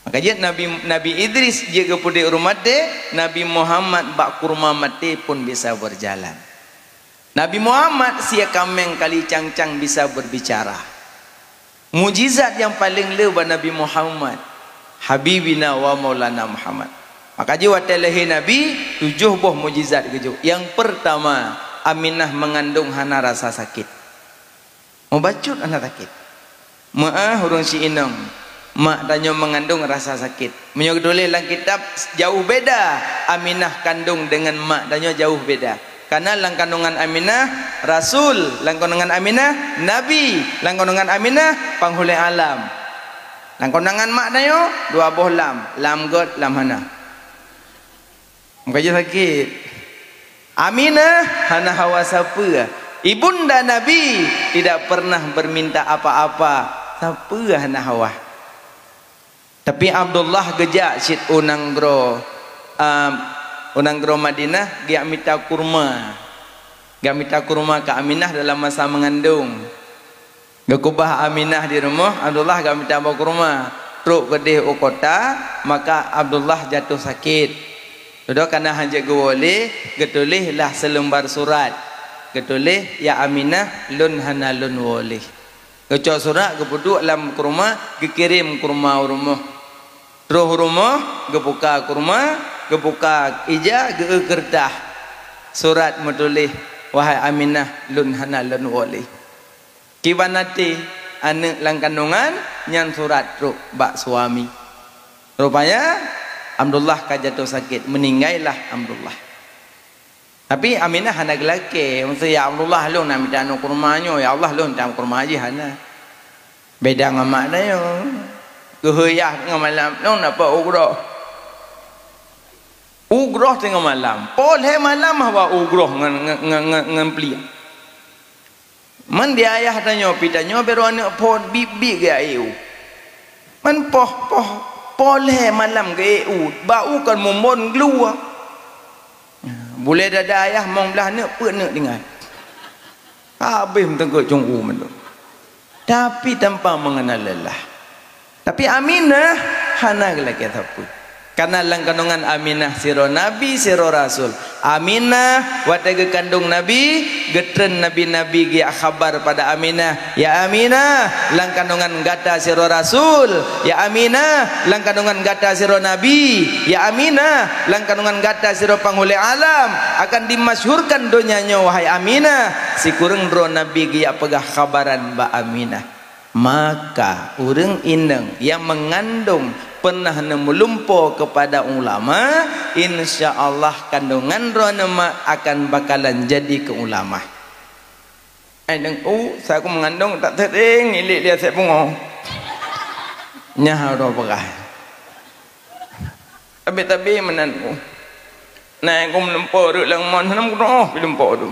Maka jeuet Nabi, Nabi Idris jeuet geupeudeh ureuëng maté, Nabi Muhammad bak kurma maté pun bisa berjalan. Nabi Muhammad sie kaméng kali cang-cang bisa berbicara. Mukjizat nyang paleng le bak Nabi Muhammad, Habibina wa Maulana Muhammad. Maka jih watée lahé Nabi, tujoh boh mukjizat geujok. Nyang peurtama, Aminah meungandong hana rasa sakét. Mubacut hana sakét. Meuáh ureuëng si inong, mak tanyoe meungandong rasa sakét. Meunyoe geutuléh lam kitab, jauh beda Aminah kandong deungon mak tanyoe, jauh beda. Kareuna lam kandongan Aminah rasul, lam kandongan Aminah nabi, lam kandongan Aminah panghulée alam. Lam kandongan mak tanyoe dua boh lam, lam göt, lam hana. Meukaji sakét. Aminah hana hawa sapeue. Ibunda Nabi tidak pernah berminta apa-apa. Sapeue hana hawa. Tapi Abdullah geujak cit u nanggroe, um, u nanggroe Madinah, geujak mita kurma. Geumita kurma keu Aminah dalam masa meungandong. Geukeubah Aminah di rumoh, Abdullah geumita boh kurma. Trok keudeh u kota, maka Abdullah jatuh sakét. Dudoe kana hanjeuet geuwoe lé, geutuléh lah seuleumbar surat. Geutuléh, "Ya Aminah, lôn hana lôn woe lé." Geucok surat, geupeuduek lam kurma, geukirém kurma u rumoh. Troh u rumoh, geubuka kurma, geubuka ija, geu-eu keureutah. Surat meutuléh, "Wahai Aminah, lôn hana lôn woe lé." Kiban até aneuëk lam kandongan nyan surat trok bak suami. Rupanya, Abdullah ka jatuh sakét, meuninggai lah Abdullah. Tapi Aminah hana geulakée, maksud, "Ya Abdullah, lôn na mita aneuëk kurma nyoe, ya Allah, lôn tam kurma jih hana." Beda ngon mak tanyoe. Geuhôi yah teungoh malam, lôn na po ugroh. Ugroh teungoh malam. Poh lhée malam haba ugroh ngon, ngon, ngon, ngon, ngon pliek. Man di ayah tanyoe, pi tanyoe, beurô aneuëk phon, bit-bit geuék u. Man poh, poh, poh lhée malam geuék u, bak u kon mumbon gluwa. Bulée dada ayah mong blaih neuk peuet neuk tinggai. Habéh meuteungkot cung u mandum. Tapi tanpa mengenal lelah. Tapi Aminah hana geulakée sapeue. Karena lam kandongan Aminah sidroe nabi, sidroe rasul. Aminah watée geukandong nabi, geutreun nabi-nabi geujak khabar pada Aminah, "Ya Aminah, lam kandongan gata sidroe rasul. Ya Aminah, lam kandongan gata sidroe nabi. Ya Aminah, lam kandongan gata sidroe panghulée alam. Akan dimasyhurkan donya nyoe, wahai Aminah." Sikureueng droe nabi geujak peugah khabaran bak Aminah. Maka, ureuëng inong nyang meungandong peureunah neumeulumpo keupada ulama, insya Allah kandongan droeneuh mak akan bakalan jadi keu ulama. Ai deungoe, sa ku meungandong tak teuréng ilék lé asèe pungo. Nyan harôh peugah. Tabi-tabi meunan ku. Na nyang ku meulumpo rot lam mon, hana meukeudroe pi lumpo tu.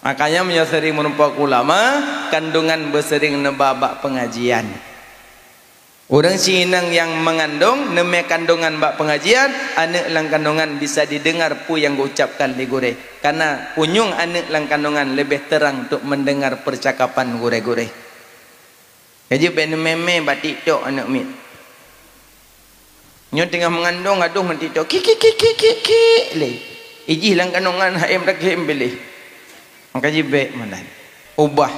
Makanya meunyoe sering meureumpok ulama, kandongan beusering neuba bak peungajian. Ureuëng siinong nyang meungandong neumé kandongan bak peungajian, aneuëk lam kandongan bisa dideungar peue nyang geuucapkan lé gurée. Kana unyueng aneuëk lam kandongan leubeh teurang untuk mendengar percakapan gurée-gurée. Ka jeuet bèk neumé-mé bak TikTok aneuëk miet. Nyoe teungoh meungandong adoh ngon TikTok. Kik, kik, kik, kik, kik, kik, lé. Ijih lam kandongan hai meutakém piléh. Maka jeuet bèk meunan. Ubah.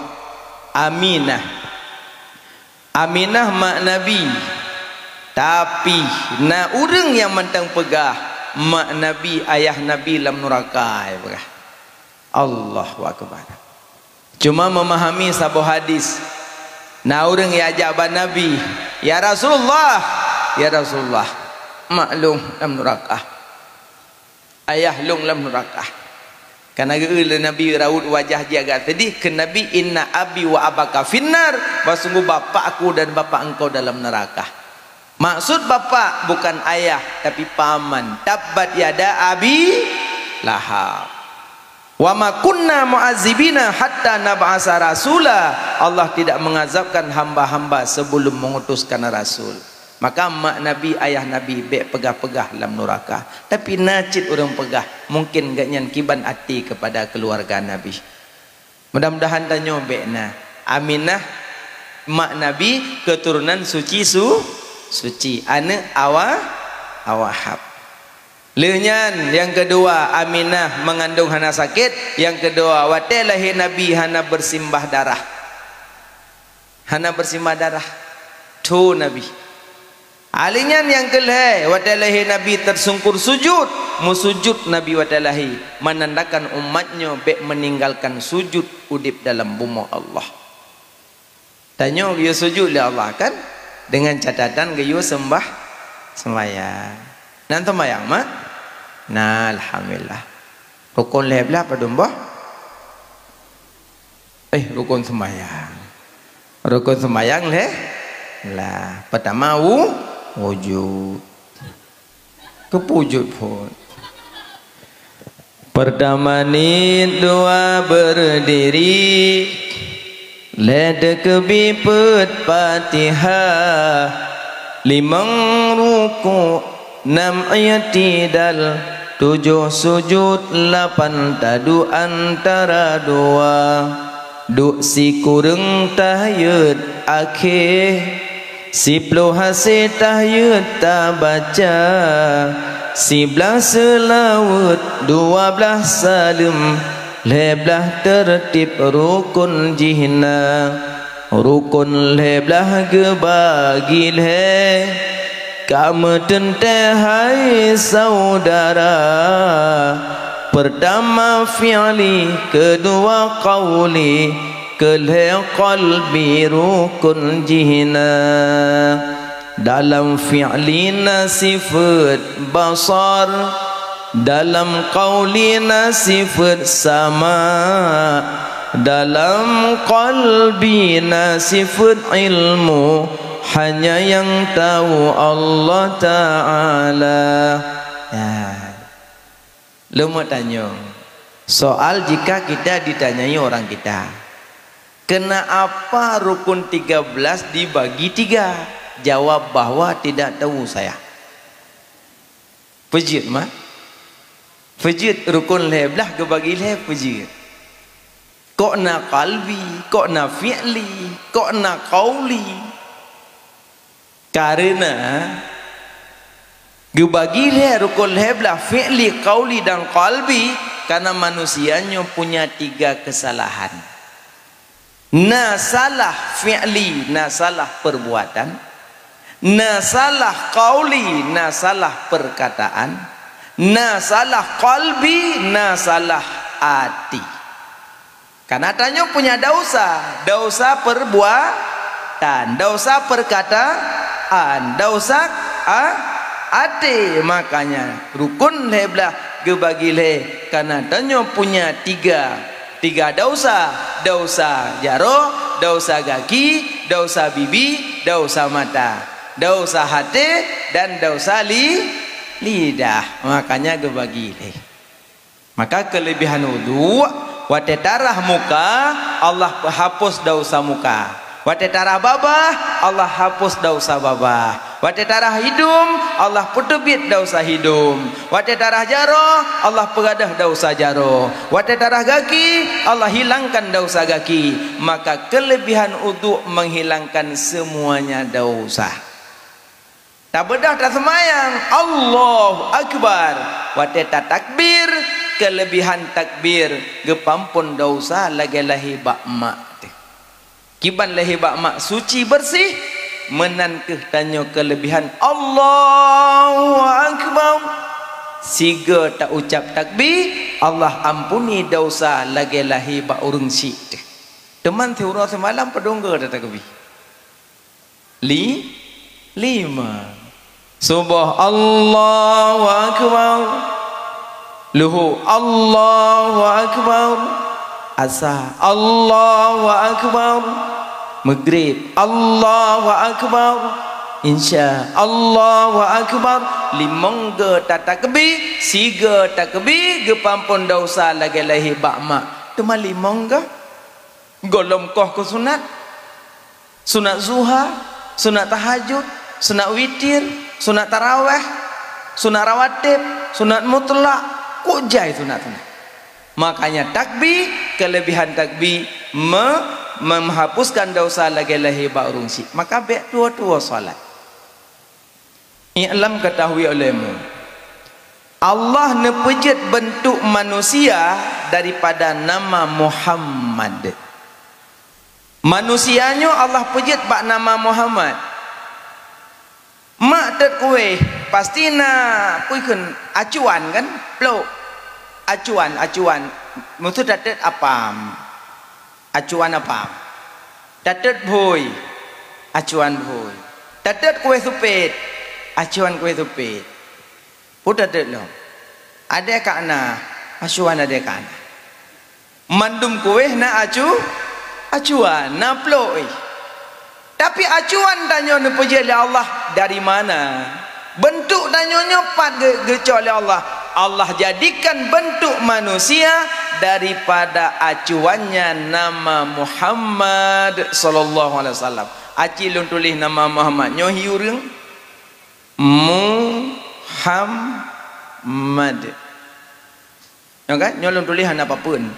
Aminah. Aminah mak Nabi. Tapi, na ureuëng nyang mantong peugah, mak Nabi, ayah Nabi lam nuraka, ya peugah. Allahu Akbar. Cuma memahami saboh hadis. Na ureuëng jak bak Nabi, "Ya Rasulullah, ya Rasulullah, mak lôn lam nuraka. Ayah lôn lam nuraka." Kana geu lé Nabi raut wajah jih agak sedih, kheun Nabi, "Inna abi wa abaka finnar," bahsungguh bapak aku dan bapak engkau dalam neraka. Maksud bapak bukan ayah, tapi paman. Tabbat yada abi lahab. Wa ma kunna mu'azzibina hatta nab'asa rasula. Allah tidak mengazabkan hamba-hamba sebelum mengutuskan rasul. Maka mak Nabi, ayah Nabi, bèk peugah-peugah lam nuraka. Tapi na cit ureuëng peugah, mungkin gobnyan kiban até kepada keluarga Nabi. Mudah-mudahan tanyoe bèk na. Aminah, mak Nabi, keturunan suci su-, suci. Aneuëk Awa, Awahab. Lheueh nyan, nyang keudua, Aminah meungandong hana sakét. Nyang keudua, watée lahé Nabi hana beusimbah darah. Hana beusimbah darah. Tho Nabi. Ahli nyan nyang keu lhée, watée lahé Nabi tersungkur sujud, meusujud Nabi watée lahé, menandakan umat nyoe bèk meninggalkan sujud udeb dalam bumoe Allah. Tanyoe geuyue sujud lé Allah kan, dengan catatan geuyue sembah, sembahyang. Nan sembahyang mak? Na, alhamdulillah. Rukon lhée blah padum boh? Eh, rukon sembahyang. Rukon sembahyang lhée lah. Pertama wu-, wujud. Keupeue wujud phon? Pertama niet, dua berdiri, lhée teukeubi peuet Fatihah, limong ruku, nam i'tidal, Tujoh sujut, lapan taduek antara dua. Duek sikureueng tahiyat akhé, siploh hasé tahiyat tabaca, siblaih seulaweuet, dua blaih saleuem, lhée blaih teurtib rukon jih na. Rukon lhée blaih geubagi lhée, ka meuteuntée hai saudara. Peurtama fi'li, keudua qauli, keulhée qalbi rukon jih na. Dalam fi'li na sifeuet basar, dalam qauli na sifeuet sama, dalam qalbi na sifeuet ilmu, hanya nyang tahu Allah Ta'ala. Ya. Leumo tanyong, soal jika kita ditanyai orang kita, "Kenapa rukun tiga belas dibagi tiga?" Jawab bahwa tidak tahu saya. Peujeuet mah. Peujeuet rukun lhée blaih geubagi lhée peujeuet. Kok na qalbi, kok na fi'li, kok na qauli. Kareuna geubagi lhée rukon lhée blaih fi'li, qauli dan qalbi, karena manusia nyoe punya tiga kesalahan. Na salah fi'li, na salah perbuatan, na salah qauli, na salah perkataan, na salah qalbi, na salah até. Karena tanyoe punya dausa, dausa perbuatan, dausa perkataan, dausa a-, até. Makanya rukun lhée blaih geubagi lhée, karena tanyoe punya tiga, tiga dausa, dausa jaroe, dausa gaki, dausa bibi, dausa mata, dausa haté, dan dausa li-, lidah. Makanya geubagi lhée. Maka keulebihan udhu, watée tarah muka, Allah hapus dausa muka. Watée tarah babah, Allah hapus dausa babah. Watée tarah hidum, Allah peuteubiet dausa hidum. Watée tarah jaroe, Allah peugadôh dausa jaroe. Watée tarah gaki, Allah hilangkan dausa gaki. Maka keulebihan udhu menghilangkan semuanya dausa. Tabeudôh taseumayang, Allahu Akbar. Watée tatakbir, keulebihan takbir geupampon dausa lagée lahé bak mak teuh. Kiban lahé bak mak suci beureuséh, meunan kheueh tanyoe keulebihan Allahu Akbar. Sigoe ta-ucab takbir, Allah ampuni dausa lagée lahé bak ureuëng syik teuh. Teuma siuroe simalam padum goe tatakbir? Li-, lima. Suboh, Allahu Akbar. Luhô, Allahu Akbar. Asa, Allahu Akbar. Meugrib, Allahu Akbar. Insya, Allahu Akbar. Limong goe tatakbir, sigoe takbir geupampon dausa lagée lahé bak mak. Teuma limong goe. Gohlom koh keu sunat. Sunat zuha, sunat tahajud, sunat witir, sunat taraweh, sunat rawatib, sunat mutlak, kok jai sunat-sunat. Makanya takbir, keulebihan takbir me-, menghapuskan dosa lagée lahé bak ureuëng syik. Maka bék tuwo-tuwo salat. I'lam, ketahui olehmu, Allah neupeujeuet beuntuk manusia daripada nama Muhammad. Manusia nyoe Allah peujeuet bak nama Muhammad. Mak teuet kuéh, pasti na, peue kheun, acuan kan? Plok. Acuan, acuan. Meuseu tatet apam. Acuan apam. Tatet bhôi. Acuan bhôi. Tatet kuéh supet. Acuan kuéh supet. Peue tatet lom? Adée ka na, acuan adée ka na. Mandum kuéh na acu-, acuan, na plok, eh. Tapi acuan tanyoe neupeujeuet lé Allah dari mana? Beuntuk tanyoe nyoe pat geu-, geucok lé Allah. Allah jadikan beuntuk manusia daripada acuannya nama Muhammad sallallahu alaihi wasallam. Aci lôn tuléh nama Muhammad nyoe hi ureuëng. Muhammad. Nyoe kan? Nyoe lôn tuléh hana papeuen.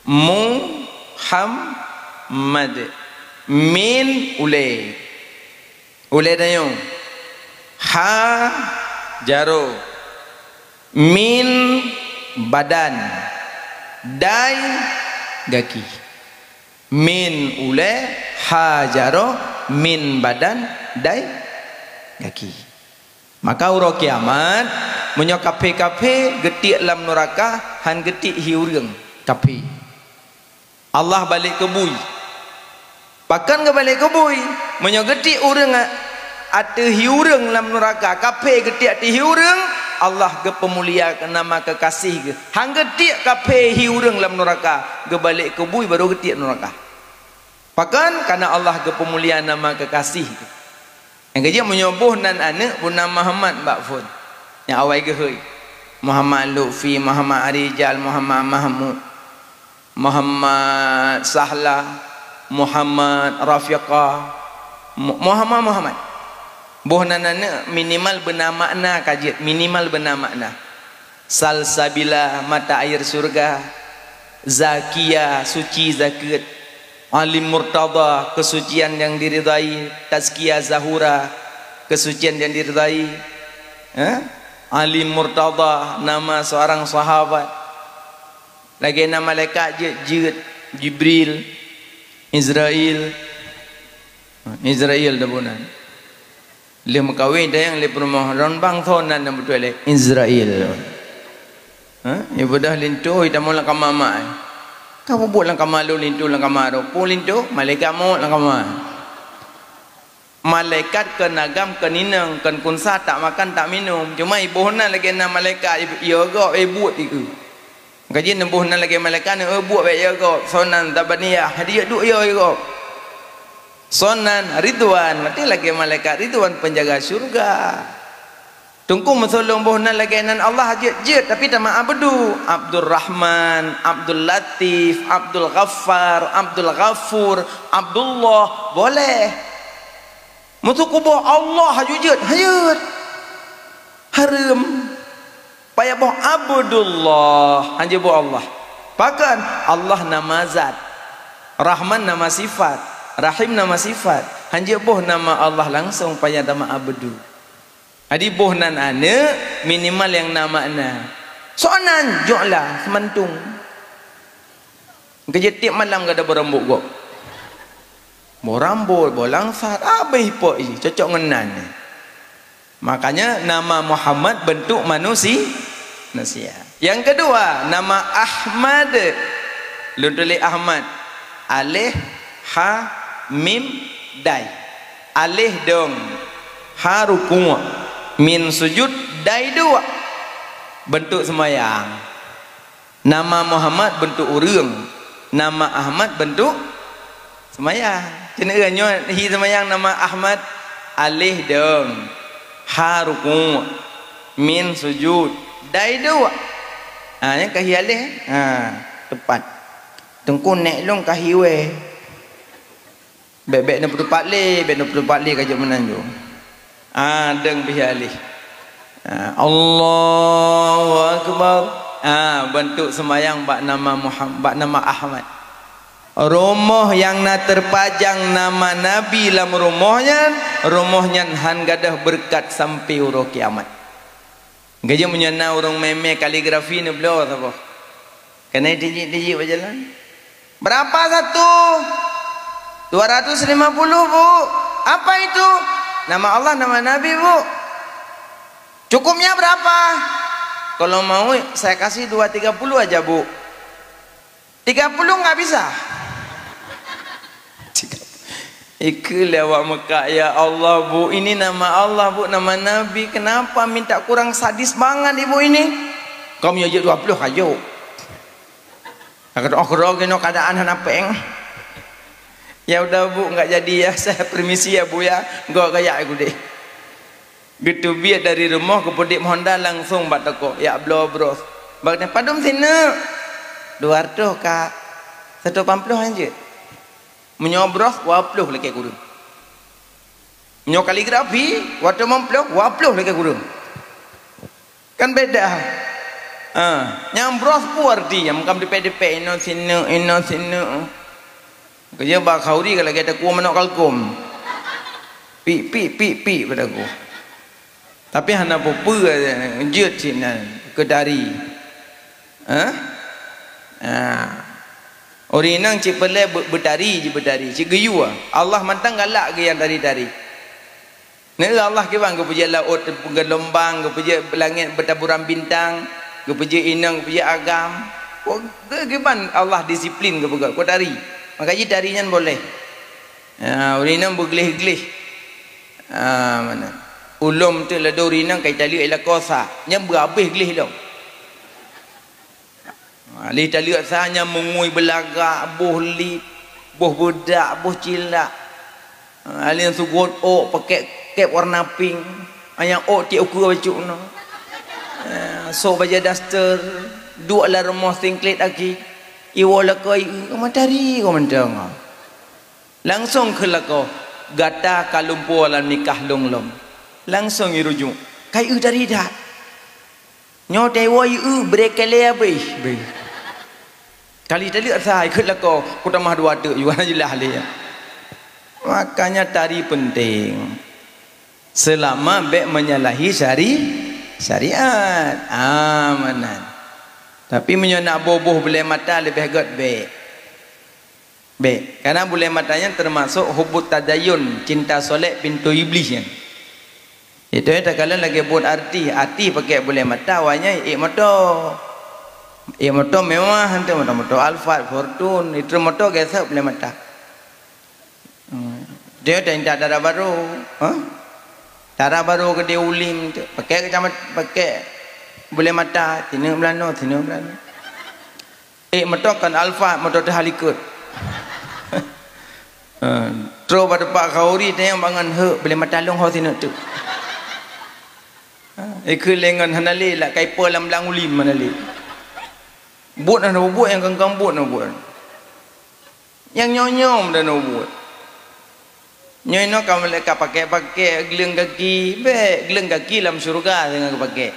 Muhammad. Min ulée. Ulée tanyoe. Ha jaroe. Min badan. Dai gaki. Min ulée, ha jaroe, min badan, dai gaki. Maka uroe kiamat, meunyoe kaphé-kaphé geutiek lam nuraka, han geutiek hi ureuëng kaphé. Allah balek keu bui. Pakon geubalek keu bui? Meunyoe geutiek ureuëng ateueh hi ureuëng lam nuraka, kaphé geutiek ateueh hi ureuëng, Allah geupeumulia nama keukaséh geuh. Han geutiek kaphé hi ureuëng lam nuraka, geubalek keu bui baru geutiek nuraka. Pakon? Karena Allah geupeumulia nama keukaséh geuh. Nyang keujeuet meunyoe boh nan aneuëk, boh nan Muhammad bak phon. Nyang awai geuhôi. Muhammad Lutfi, Muhammad Arijal, Muhammad Mahmud, Muhammad Sahla, Muhammad Rafiqa, Mu-, Muhammad, Muhammad. Boh nan aneuëk minimal beuna makna ka jeuet, minimal beuna makna. Salsabila, mata air surga. Zakia, suci, zakeuet. Ali Murtada, keusucian nyang diridai. Tazkia, Zahura, keusucian nyang diridai. Eh? Ali Murtada, nama seorang sahabat. Lagée na malaikat jeuet, jeuet, Jibril, Izrail. Izrail dah bunan. Lheueh meukawen tayang lé peurumoh, lôn bang soe nan nyang beutôi lé? Izrail. Ha? Ibadah linto, itamong lam kama mak. Ka bubuet lam kama lôn linto lam kama droe. Peue linto? Malaikat mot lam kama. Malaikat kon agam, kon inong, kon kunsa, tak makan, tak minum. Cuma iboh nan lagée na malaikat, i-, ié gob, ié buet iku. Ka jih neuboh nan lagée malaikat, ié buet bék ié gob. Soe nan Zabaniyah, hadiet duek ié, ié gob. Soe nan Ridwan, berarti lagée malaikat Ridwan, penjaga syurga. Teungku meusulông boh nan lagée nan Allah jeuet-jeuet, tapi tameu'abdu. Abdul Rahman, Abdul Latif, Abdul Ghaffar, Abdul Ghafur, Abdullah, boleh. Meusuku boh Allah haju jeuet, hajeuet. Hareuem. Payah boh Abdullah, hana boh Allah. Pakon? Allah nama zat. Rahman nama sifat. Rahim nama sifat. Hana boh nama Allah langsung, payah tameu'abdu. Jadi boh nan aneuëk minimal nyang na makna. Soe nan? Jok lah, seumantung. Keujeuet tieb malam gata beurambot gob. Boh rambot, boh langsat, abéh ipok jih, cocok ngon nan. Makanya nama Muhammad bentuk manusi-, manusia. Yang kedua, nama Ahmad. Lôn tuléh Ahmad. Alif, ha, mim, dai. Alif dong, ha rukuk, mim sujud, dai duek. Bentuk seumayang. Nama Muhammad bentuk ureuëng, nama Ahmad bentuk seumayang. Keuneuk nyoe hi seumayang nama Ahmad, alif dong, ha rukuk, mim sujud, dai duek. Ha, nyang ka hi alif, ha, teupat. Teungku nèk lôn ka hi wée. Bék-bék neupeutupat lé, bék neupeutupat lé ka jeuet meunan ju. Ah, dong pih alih. Ah, Allahu Akbar. Ah, bantuk seumayang bak nama Muham-, bak nama Ahmad. Rumoh nyang na teupajang nama Nabi lam rumoh nyan, rumoh nyan han gadôh beureukat sampoe uroe kiamat. Ka jeuet meunyoe na ureuëng mé-mé kaligrafi neubloe saboh. Keuneuk tijik-tijik bak jalan. Berapa satu? Dua ratus lima puluh, Bu. Apa itu? Nama Allah, nama Nabi, Bu. Cukupnya berapa? Kalau mau, saya kasih dua tiga puluh aja, Bu. Tiga puluh nggak bisa. Ikeu lé awak meukat, "Ya Allah, Bu, ini nama Allah, Bu, nama Nabi. Kenapa minta kurang sadis banget Ibu ini?" Kamu aja dua puluh aja. Kata, "Oh, keroe keunoe keadaan hana péng." "Ya udah, Bu, nggak jadi ya. Saya permisi ya, Bu, ya." Gok gaya aku deh. Geuteubiet dari rumoh, geupeudép Honda langsung bak toko, jak bloe broh. Bak nyan, "Padum sineuk?" "Dua ratus, Kak." "Satu lapan puluh hanjeuet." Meunyoe broh, dua puluh lakée kureueng. Meunyoe kaligrafi, watée meuplôh, dua puluh lakée kureueng. Kan beda. Ah, nyang bros peue arti nyang makam dipek-dipek inoe sineuk, inoe sineuk. Keujeuet bak khauri ka lagèe takue manok kalkom. Pik, pik, pik, pik bak takue. Tapi hana peue-peue jeuet sinan keu tari. Hah? Ah. Ureueng inong cit peureulèe be-, beutari jih beutari, cit geuyue. Allah mantong galak keu nyang tari-tari. Neu Allah kiban geupeujeuet laôt geulombang, geupeujeuet langèt beutaburan bintang, geupeujeuet inong, geupeujeuet agam. Kok ge-, kiban Allah disiplin geupeugah, kok tari. Maka jih tari nyan boleh. Ya, ureueng inong beugleh-gleh. Ah, mana? Ulôn teuk ladôm ureueng inong ka italeuek i lakoe sa, nyan beuhabéh gleh lom. Ha, lheueh taleuek sa nyan meungui beulagak, boh lip, boh beudak, boh cilak. Ha, lheueh nyan seugot ôk pakèk kép warna pink. Ha, nyang ôk tiek ukeue bacut nyoe. Ha, sôk bajèe daster, duek lam rumoh singklet aki. Iwoe lakoe ieu, matahari ka mantong. Langsong kheun lakoe, gata ka lumpoe lam nikah lôn lom. Langsong irujuk, ka ieu tari that. Nyoe teuwoe ieu bri keu lé abéh. Bri. Kali taleuek sa ikheun lakoe, kutamah dua teuk juga jeulaih lé. Makanya tari penting. Selama bèk menyalahi syari-, syariat. Ah, meunan. Tapi meunyoe nak boh-boh bulèe mata leubeh gèt bèk. Bèk, karena bulèe mata nyan teumasok hubbut tadayun, cinta solek pintoe iblih nyan. Itu nyang takalon lagèe buet artis, artis pakèk bulèe mata, awaknyan ék moto. Ék moto mewah, enteuk moto-moto Alphard, Fortuner, itu moto gesek bulèe mata. Hmm. Dia dah intat dara barô, ha? Dara barô keudéh u lim tu, pakèk keucamat-, pakèk bulèe mata, sineuk beulanoe, sineuk beulanoe. Eh, moto kon Alphard, moto teuh likot. Eh, trok bak teumpat khauri, tanyong bangon, "Heu, bulèe mata lôn ho sineuk teuk." Eh, ikheun lé ngon hana lé, lak ka ipo lam blang u lim hana lé. Buet hana buet, nyang kang-kang buet hana buet. Nyang nyoe-nyoe meudan buet. Nyoe inoe ka mulai ka pakèk-pakèk gleueng gaki, bèk, gleueng gaki lam syeuruga teungoh geupakèk.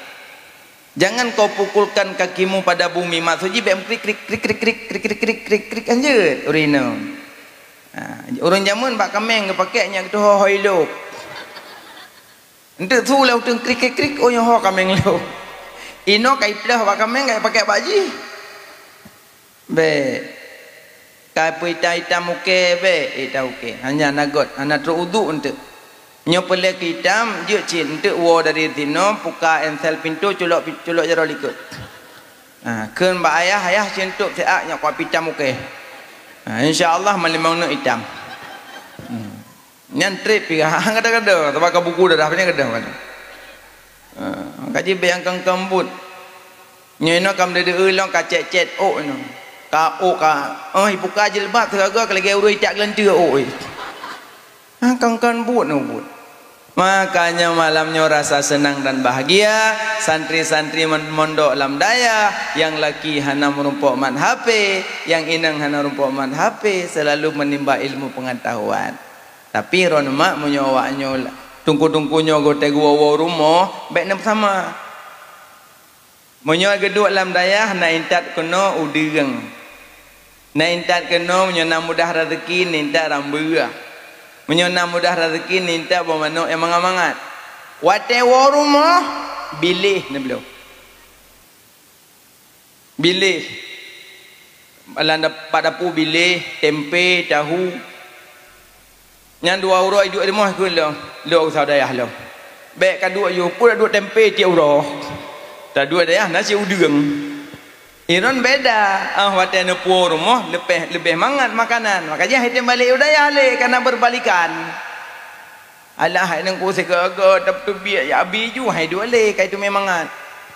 Jangan kau pukulkan kakimu pada bumi, maksud jih bèk meukrik-krik, krik-krik-krik, krik-krik-krik, krik-krik, anjeut, ureueng inong. Ha, ureueng jameun bak kaméng geupakèk nyak geutuho hôi lôb. Enteuk su lé uteuen krik-krik-krik, oh nyoe ho kaméng lôn. Inoe ka ipleuh bak kaméng, ka ipakèk bak jih. Bèk. Ka peuitam-itam ukèe, bèk itam ukèe. Hanya na gèt, hana trok uduk enteuk. Nyoe peureulèe keu itam, jeuet cit enteuk woe dari sinoe, puka ensel pintoe, culok pi-, culok jaroe likot. Ha, kheun bak ayah, "Ayah, cintop siat nyak kuat peuitam ukèe." Ha, insya Allah malam nyoe itam. Hmm. Nyan trép piga, kadang-kadang, sabab ka buku darah, kadang-kadang. Ha, kaji bèk nyang kang-kang buet. Nyoe inoe ka meudeudeue lom ka cét-cét ôk inoe. Ka ôk ka, oh, ipuka jilbab sigaga ka lagèe ureueng itak geulanteue ôk, eh. Ha, kang-kang buet nyoe buet. Makanya malam nyoe rasa senang dan bahagia, santri-santri mon-, mondok lam dayah, nyang laki hana meurumpok mat H P, nyang inong hana rumpok mat H P, selalu menimba ilmu pengetahuan. Tapi droeneuh mak, meunyoe awak nyoe la-, teungku-teungku nyoe geutanyoe woe-woe rumoh, bèk neupeusama. Meunyoe geuduek lam dayah, na intat keunoe udeueng. Na intat keunoe, meunyoe na mudah raseuki, na intat rambeueh. Meunyoe na mudah raseuki, na intat boh manok nyang mangat-mangat. Watèe woe rumoh, biléh neubloe. Biléh. Lam dap-, bak dapu biléh, tempe, tahu. Nyan dua uroe iduek rumoh keu lôn, lôn usaha dayah lôn. Bèk ka duek yôh, peue duek tempe tiep uroe. Taduek dayah na cit udeueng. Iron beda, ah, watèe neupuwoe rumoh leubeh, leubeh mangat makanan. Maka jih hai tem balek u dayah lé, kana beubalikan. Alah hai nangku sigaga, teubiet ya abi ju hai duek lé, kai teumé mangat.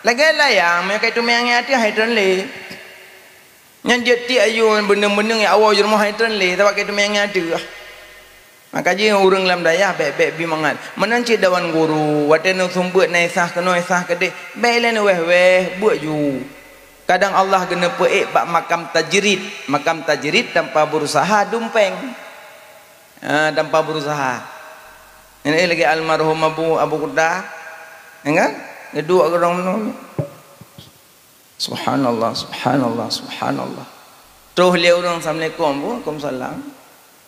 Lagèe layang, meunyoe kai teumé angén ateueh hai tron lé. Nyan jeuet tiek ayue beuneueng-beuneueng nyang awai u rumoh hai tron lé, sabab kai teumé angén ateueh. Maka jih ureueng lam dayah bèk-bèk bi mangat. Meunan cit dawan guru, watèe neuseumeubeuet na isah keunoe isah keudéh, bèk ilèe neuwèh-wèh, beuet ju. Kadang Allah geuneupeuék bak makam tajrid, makam tajrid tanpa berusaha dum péng. Ha, tanpa berusaha. Nyan lagèe almarhum Abu, Abu Kuta. Ya kan? Geuduek keudroe meunoe. Subhanallah, subhanallah, subhanallah. Troh lé ureuëng, "Assalamualaikum, Bu." "Waalaikumsalam."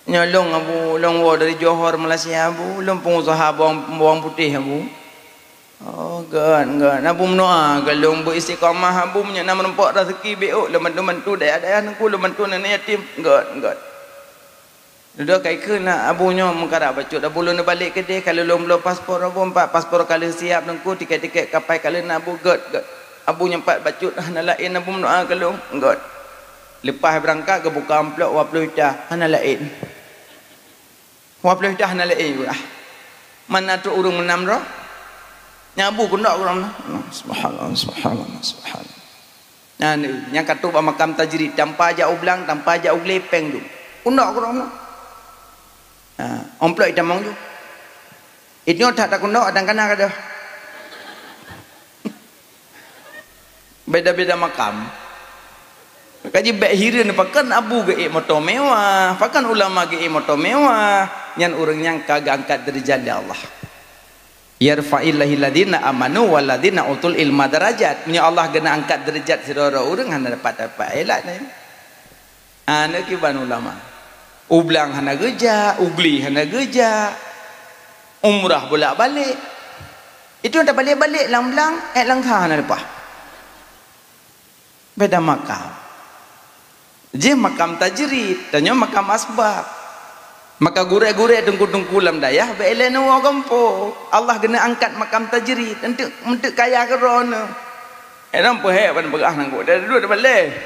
"Nyoe lôn, Abu, lôn woe dari Johor, Malaysia, Bu. Lôn peungusaha bawang, bawang putéh, Abu." "Oh, gét, gét. Abu meudoa keu lôn beu istiqamah, Abu, meunyoe na meurumpok raseuki beu lôn bantu-bantu dayah-dayah Teungku, lôn bantu aneuk yatim." "Gét, gét." Dudoe ka ikheun na, "Abu, nyoe meukarat bacut, Abu, lôn neubalek keudeh, ka lheueh lôn bloe paspor, Abu, empat paspor ka lheueh siap Teungku, tiket-tiket kapai ka lheueh na, Abu." "Gét, gét. Abu, nyoe pat bacut hana laén, Abu, meudoa keu lôn." "Gét." Leupah beurangkat geubuka amplop dua ploh juta, hana laén. Dua ploh juta hana laén, ah. Mana trok ureuëng meunam droe? Nyan Abu keuneuk ureuëng na. Subhanallah, subhanallah, subhanallah. Nyan, nyang ka trok bak makam tajrid, tanpa jak u blang, tanpa jak u glé, péng dum. Keuneuk ureuëng na. Ha, amplop itamong ju. Itu that takeuneuk, dan kana ka deuh. Beda-beda makam. Kaji bék hireuen, pakon abu geuék moto mewah, pakon ulama geuék moto mewah, nyan ureuëng nyang ka geuangkat deurajat lé Allah. "Yarfa'illahu alladhina amanu walladhina utul ilma darajat." Meunyoe Allah geuna angkat deurajat sidroe-droe ureuëng, hana dapat-dapat elak nyan. Hana kiban ulama. U blang hana geujak, u glé hana geujak. Umrah bolak-balik. Itu dah balik-balik lam blang, eh, lam kha hana leupah. Beda makam. Jih makam tajrid, tanyoe makam asbab. Maka gurée-gurée teungku-teungku lam dayah, bék ilée neuwoe gampông. Allah geuna angkat makam tajrid, enteuk, enteuk kaya keudroe neuh. Eh, nang peuhék ban peugah nangku, dah duek dah balée.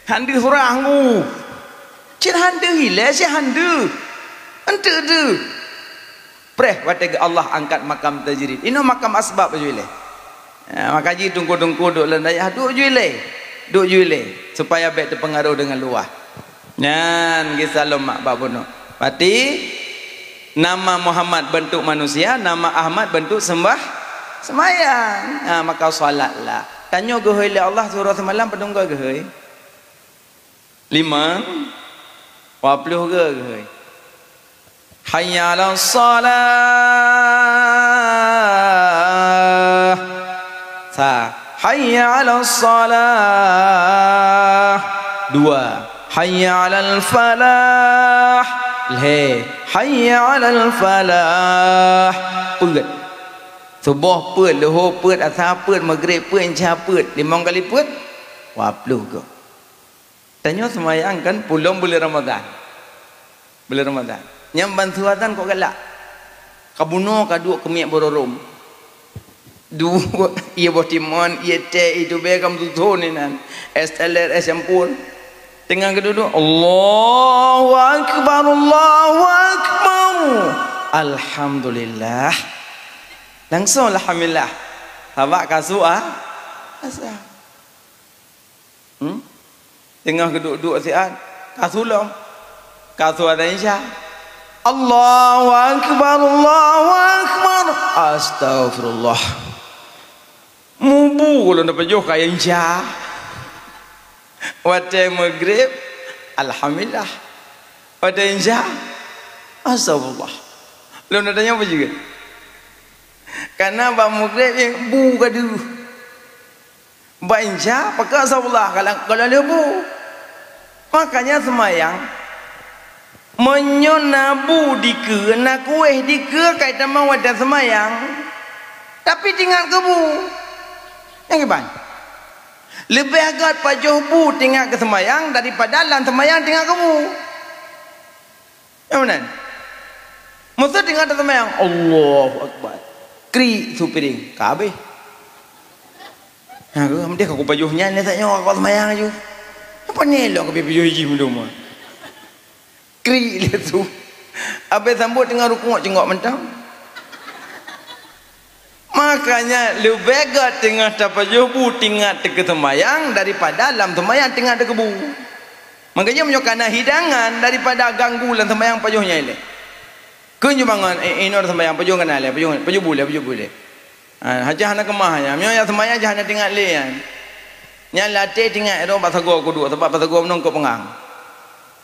Hande surah ngu. Cit hande ilée, cit hande. Enteuk deuh. Preh watée geu Allah angkat makam tajrid. Inoe makam asbab ju ilée. Ya, maka ji teungku-teungku duek lam dayah, duek ju ilée. Duek ju ilée. Supaya bék teupeungaroh deungon luwah. Nyan gisa lom mak bak bunoe. Berarti nama Muhammad bentuk manusia, nama Ahmad bentuk sembah, sembahyang. Ha, maka salatlah. Tanyoe geuhôi lé Allah surah semalam padum goe geuhôi? Limong, dua ploh goe geuhôi? Hayya 'alas shalah. Sa. Hayya 'alas shalah. Dua. Hayya 'alal falah. Lhée. Hayya 'alal falah. Peuet. Suboh peuet, luho peuet, asa peuet, maghrib peuet, isya peuet. Limong kali peuet, dua ploh goe. Tanyoe seumayang kan pulom buleuen Ramadhan. Buleuen Ramadhan. Nyang ban su azan kok galak. Ka bunoe ka duek keumiet bororôm. Duek, ié boh timon, ié teh, ié tubée ka meututoe inan. Es teler, es campur. Teungoh geuduek, "Allahu Akbar, Allahu Akbar. Alhamdulillah." Langsung alhamdulillah. Sabab ka su a-, asa. Hmm? Teungoh geuduek-duek siat, ka su lom. Ka su azan isya. Allahu Akbar, Allahu Akbar. Astaghfirullah. Mubu lôn dapat joh kaya isya. Watée maghrib, alhamdulillah. Watée isya, astaghfirullah. Lôn tanyong apa juga? Karena bak maghrib, eh, bu ka deuh. Bak isya, pakai astaghfirullah, kalau, kalau leubu. Makanya seumayang, meunyoe na bu dikeue, na kuéh dikeue, kai tamong watée seumayang, tapi tingat keu bu. Nyang kiban? Leubeh gét pajoh bu tingat keu seumayang daripada lam seumayang tingat keu bu. Nyang meunan. Meuseue teungoh taseumayang, Allahu Akbar. Krik su piréng, ka habéh. Ha, geuh, meudiah ka kupajoh nyan, nyan saat nyoe ka seumayang laju. Apa ni lôn ka pajoh jih meuduma? Krik lé su. Habéh sambot teungoh rukuk cungok mantong. Makanya leubeh gét teungoh tapajoh bu tingat teuh keu seumayang daripada lam seumayang tingat teuh keu bu. Makanya meunyoe kana hidangan daripada ganggu lam seumayang pajoh nyan ilée. Keu nyoe bangon, eh, inoe seumayang pajoh kana lé, pajoh, pajoh bu lé, pajoh bu lé. Ha, hajah hana keumah nyan. Meunyoe nyang seumayang jah hana tingat lé nyan. Nyan lam até tingat droe bak sagoe kuduek, sabab bak sagoe meunong keu peungang.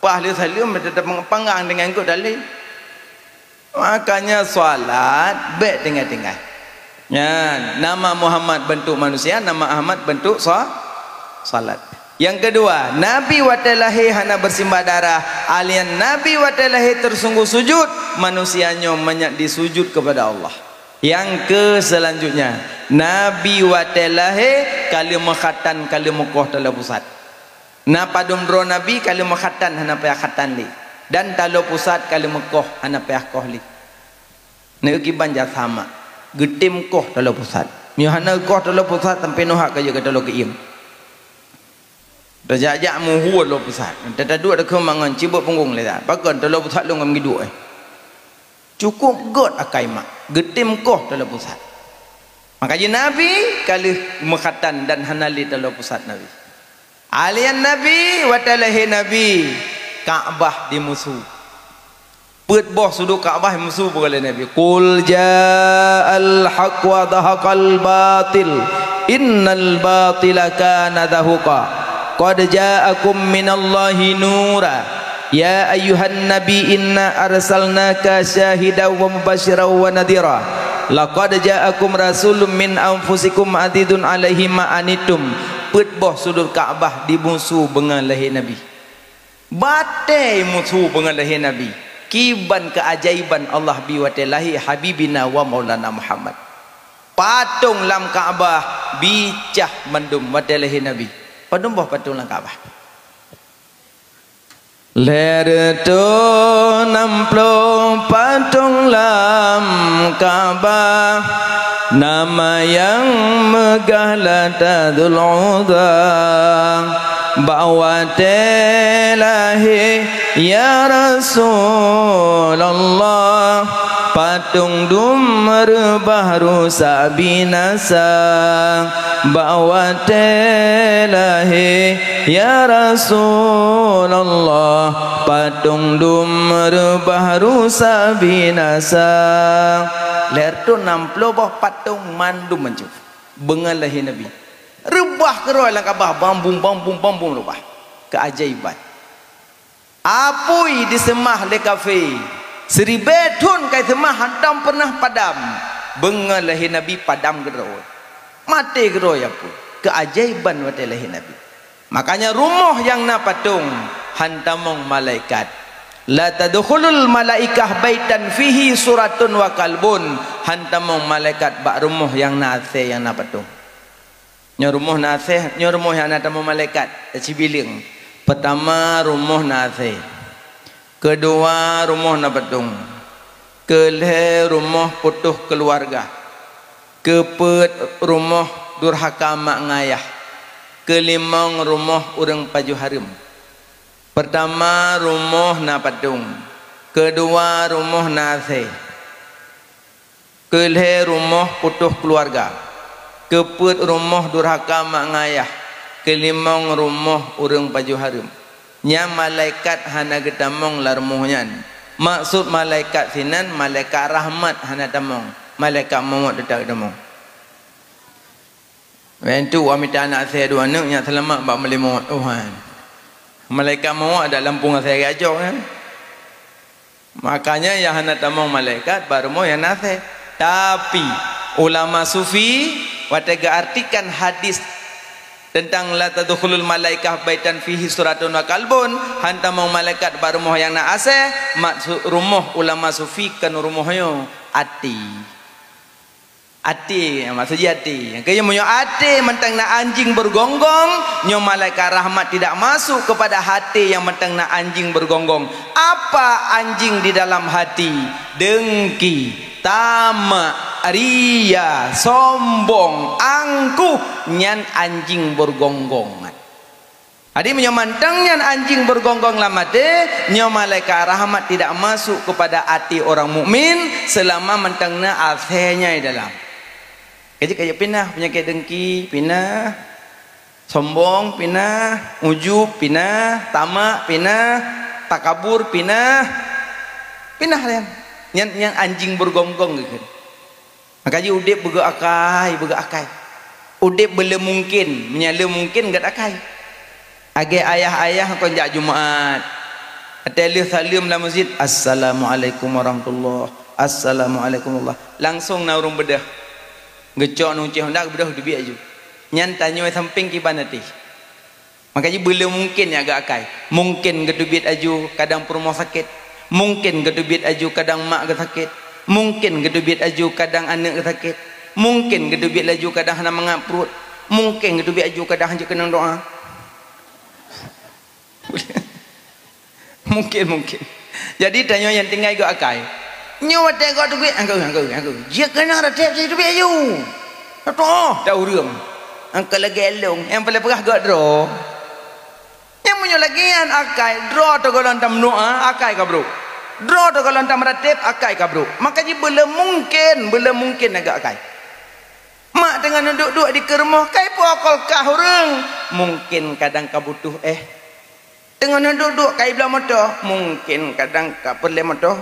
Paih lheueh saleuem, teutap panggang deungon gét dalé. Makanya salat bék tinggai-tinggai. Nyan, nama Muhammad bentuk manusia, nama Ahmad bentuk sa-, salat. Yang kedua, Nabi watée lahé hana bersimbah darah. Alian Nabi watée lahé tersungguh sujud, manusia nyoe manyak disujud kepada Allah. Yang ke selanjutnya, Nabi watée lahé ka lheueh meukhatan, ka lheueh meukoh taloe pusat. Na padum droe Nabi ka lheueh meukhatan hana payah khatan lé, dan taloe pusat ka lheueh meukoh hana payah koh lé. Neuk kiban jasa mak, geutem koh taloe pusat. Meunyoe hana koh taloe pusat, sampoe neuhak ka jeuet keu taloe keuieng. Tajak-jak muhu taloe pusat. Tataduek takheun mangan cibok punggong lé that. Pakon taloe pusat lôn ngon giduk eh. Cukup göt akai mak, geutem koh taloe pusat. Maka jih Nabi ka lheueh meukhatan dan hana lé taloe pusat Nabi. Alian Nabi, watée lahé Nabi, Ka'bah dimusu. Peuet boh sudut Ka'bah musu peugah lé Nabi, "Qul ja'al haqq wa zahaqal batil, innal batila kana zahuqa. Qad ja'akum minallahi nura. Ya ayyuhan nabi, inna arsalnaka syahidan wa mubasyiran wa nadhira. Laqad ja'akum rasulun min anfusikum azizun alaihi ma anittum." Peuet boh sudut Ka'bah dimusu beungoh lahé Nabi. Batée musu beungoh lahé Nabi, kiban keuajaiban Allah bi watée lahé Habibina wa Maulana Muhammad. Patong lam Ka'bah bicah mandum watée lahé Nabi. Padum boh patong lam Ka'bah? Lhée reutôh nam ploh patong lam Ka'bah, nama nyang meugah Lata Dzul Uzza. Bak watée lahé, ya Rasulullah, patong dum reubah rusak binasa. Bak watée lahé, ya Rasulullah, patong dum reubah rusak binasa. Lhée reutôh nam ploh boh patong mandum mancôb. Beungoh lahé Nabi. Reubah keudroe lam Ka'bah, bambum, bambum, bambum reubah. Keuajaiban. Apui diseumah lé kafé. Siribée thon ka iseumah hantom peureunah padam. Beungoh lahé Nabi padam keudroe. Maté keudroe apui. Keuajaiban watée lahé Nabi. Makanya rumoh nyang na patong han tamong malaikat. La tadkhulul malaikah baitan fihi suratun wa kalbun. Han tamong malaikat bak rumoh nyang na asée nyang na patong. Nyoe rumoh na asée, nyoe rumoh nyang na tamong malaikat, sibileueng. Peutama rumoh na asée. Keudua rumoh na patong. Keulhée rumoh putôh keuluwarga. Keupeuet rumoh durhaka mak ngon ayah. Keulimong rumoh ureuëng pajoh hareuem. Peutama rumoh na patong. Keudua rumoh na asée. Keulhée rumoh putôh keuluwarga. Keupeuet rumoh durhaka mak ngon ayah. Keulimong rumoh ureuëng pajoh hareuem. Nyan malaikat hana geutamong lam rumoh nyan. Maksud malaikat sinan malaikat rahmat hana tamong. Malaikat mawöt teutap geutamong. Nyan tu awak mita aneuk asée dua aneuk nyang seulamat bak meulimong Tuhan. Malaikat mawöt ada lampung asée geucok nyan. Makanya nyang hana tamong malaikat bak rumoh nyang na asée. Tapi ulama sufi watée geuartikan hadis tentang la tadkhulul malaikah baitan fihi suratun wa kalbun, han tamong malaikat bak rumoh nyang na asée, maksud rumoh ulama sufi kon rumoh nyoe, até. Até, maksud jih até. Nyang keu meunyoe até mantong na anjing beugonggong, nyoe malaikat rahmat tidak masuk kepada hati yang mantong na anjing beugonggong. Apa anjing di dalam hati? Dengki, tamak, ria, sombong, angkuh, nyan anjing beugonggong. Jadi meunyoe mantong nyan anjing beugonggong lam até, nyoe malaikat rahmat tidak masuk kepada até orang mukmin selama mantong na asée nyan di dalam. Kajik-kajik pinah peunyakét dengki, pinah sombong, pinah ujub, pinah tamak, pinah takabur, pinah, pinah nyan. Nyan, nyan anjing beugonggong geukheun. Maka jih udeb beugét akai, beugét akai. Udeb beu le mungken, meunyo le mungken gét akai. Lagée ayah-ayah kon jak Jumat. Watée lheueh saleuem lam meuseujid, "Assalamualaikum warahmatullah. Assalamualaikum warahmatullah." Langsong na ureuëng beudôh. Geucok ngon uncéh honda, geubeudôh geuteubiet aju. Nyan tanyoe sampéng kiban até. Maka jih beu le mungken nyan geuakai. Mungken geuteubiet aju kadang peurumoh sakét. Mungken geuteubiet aju kadang mak geusakét. Mungken geuteubiet aju kadang aneuëk geusakét. Mungken geuteubiet aju kadang hana mangat pruet. Mungken geuteubiet aju kadang hanjeuet keunong doá. Mungken, mungken. Jadi tanyoe nyang tinggai geuakai. Nyoe watée gob teubiet, angkeu, angkeu, angkeu. Jeuet keunan rot teubiet aju. Toh, ta ureuëng. Angkeu lagée lôn, nyang paléng peugah gob droe. Nyang meunyoe lagée nyan akai, droe teuh gohlom tameudoá, akai ka brok. Droe teuh gohlom tameuratéb, akai ka brok. Maka jih beu le mungken, beu le mungken na geuakai. Mak teungoh neuduek-duek di keurumoh, kai po kolkah ureuëng. Mungken kadang ka butuh éh. Teungoh neuduek-duek kai bloe moto, mungken kadang ka peureulée moto.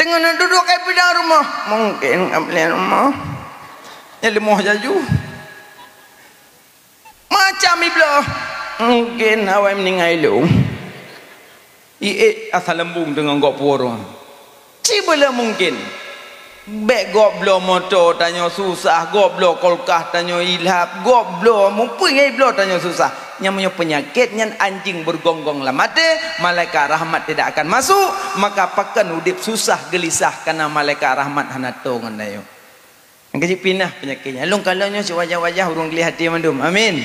Teungoh neuduek-duek kai pidang rumoh, mungken ka peureulée rumoh. Nyang leumoh jaju. Macam ibloe, mungken awai meuninggai lôn. Iék asa leumbung deungon gob puwoe. Ci beu le mungken. Bék gob bloe moto tanyoe susah, gob bloe kolkah tanyoe ilhab, gob bloe mupeue ngai bloe tanyoe susah. Nyang meunyoe peunyakét nyan anjing beugonggong lam até, malaikat rahmat tidak akan masuk, maka pakon udeb susah geulisah kana malaikat rahmat hana tô ngon tanyoe. Nyang keuji pinah peunyakét nyan. Lôn kalon nyoe cit wajah-wajah ureuëng gleh até mandum. Amin.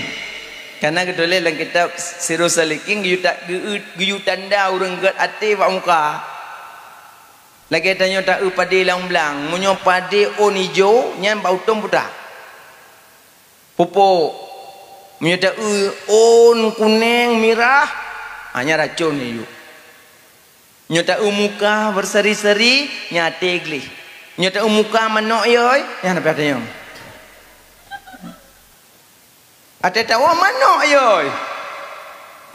Kana geutuléh lam kitab Sirus Salikin geuyue ta-, geuyue, geuyue tanda ureuëng gét até bak muka. Lagée tanyoe ta-eu padé lam blang. Meunyoe padé ôn ijo, nyan bak utông puta. Pupuk. Meunyoe ta-eu ôn kuneng mirah, ha, nyan racôn ijo. Nyoe ta-eu muka berseri-seri, nyan até gleh. Nyoe ta-eu muka manok yoi, nyan até tanyoe. Até tawoe manok yoi.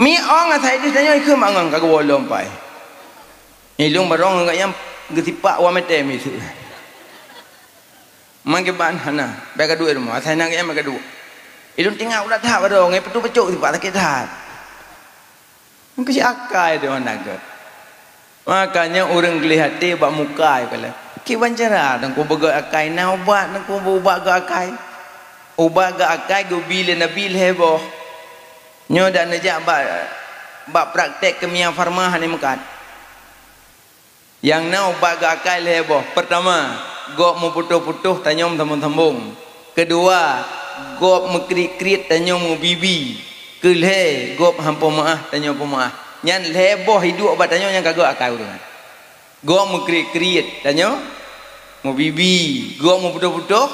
Mi ong asai deuh tanyoe ikheun mangon ka geuwoe lom pai. Ilung barong ngon gayam geusipak wa mete miseue. Mangkeban hana, bèk gaduek rumoh, asai na gayam bèk gaduek. Ilung tingak udah that barong, ngai peutu peucok sipak sakét that. Meukeusé akai deh hana gèt. Makanya ureuëng gleh até bak muka kala. Kiban cara teungku beugèt akai na ubat, teungku beuubat gèt akai. Ubat gèt akai geubi lé Nabi lhèe boh. Nyoe dak neujak bak, bak praktek kimia farma hana meukat. Nyang na ubat geuakai lhèe boh. Peurtama, gob meuputôh-putôh tanyong sambong-sambong. Keudua, gob meukriet-kriet tanyong meubibi. Keulhèe, gob han peumeu'ah tanyong peumeu'ah. Nyan lhèe boh iduek ubat tanyong nyang ka geuakai ureuëng. Gob meukriet-kriet tanyong meubibi, gob meuputôh-putôh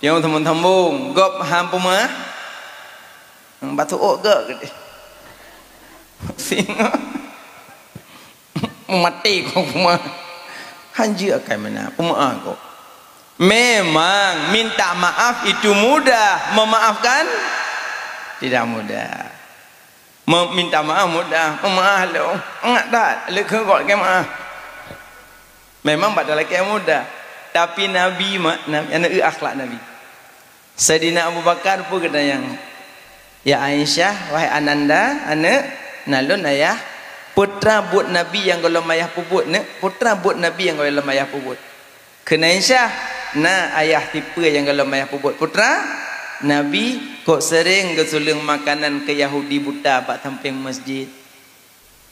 tanyong sambong-sambong, gob han peumeu'ah. Batu ôk gèt. Singoh. Meumaté kong peumeu'ah. Hanjeuet akai meunan, peumeu'ah kong. Memang minta maaf itu mudah, memaafkan tidak mudah. Meminta maaf mudah, peumeu'ah lôn. Mangat that, lé keu gob lakèe meu'ah. Memang bak talakèe mudah. Tapi Nabi ma-, Nabi, aneuk akhlak Nabi. Saidina Abu Bakar peue geutanyong, "Ya Aisyah, wahai Ananda, aneuk, na lôn ayah, peue teuma buet Nabi nyang gohlom ayah peubuet, neuk? Peue teuma buet Nabi nyang gohlom ayah peubuet?" Kheun Aisyah, "Na ayah tipeue nyang gohlom ayah peubuet, peue teuma? Nabi kok seuréng geusuleueng makanan keu Yahudi buta bak sampéng masjid."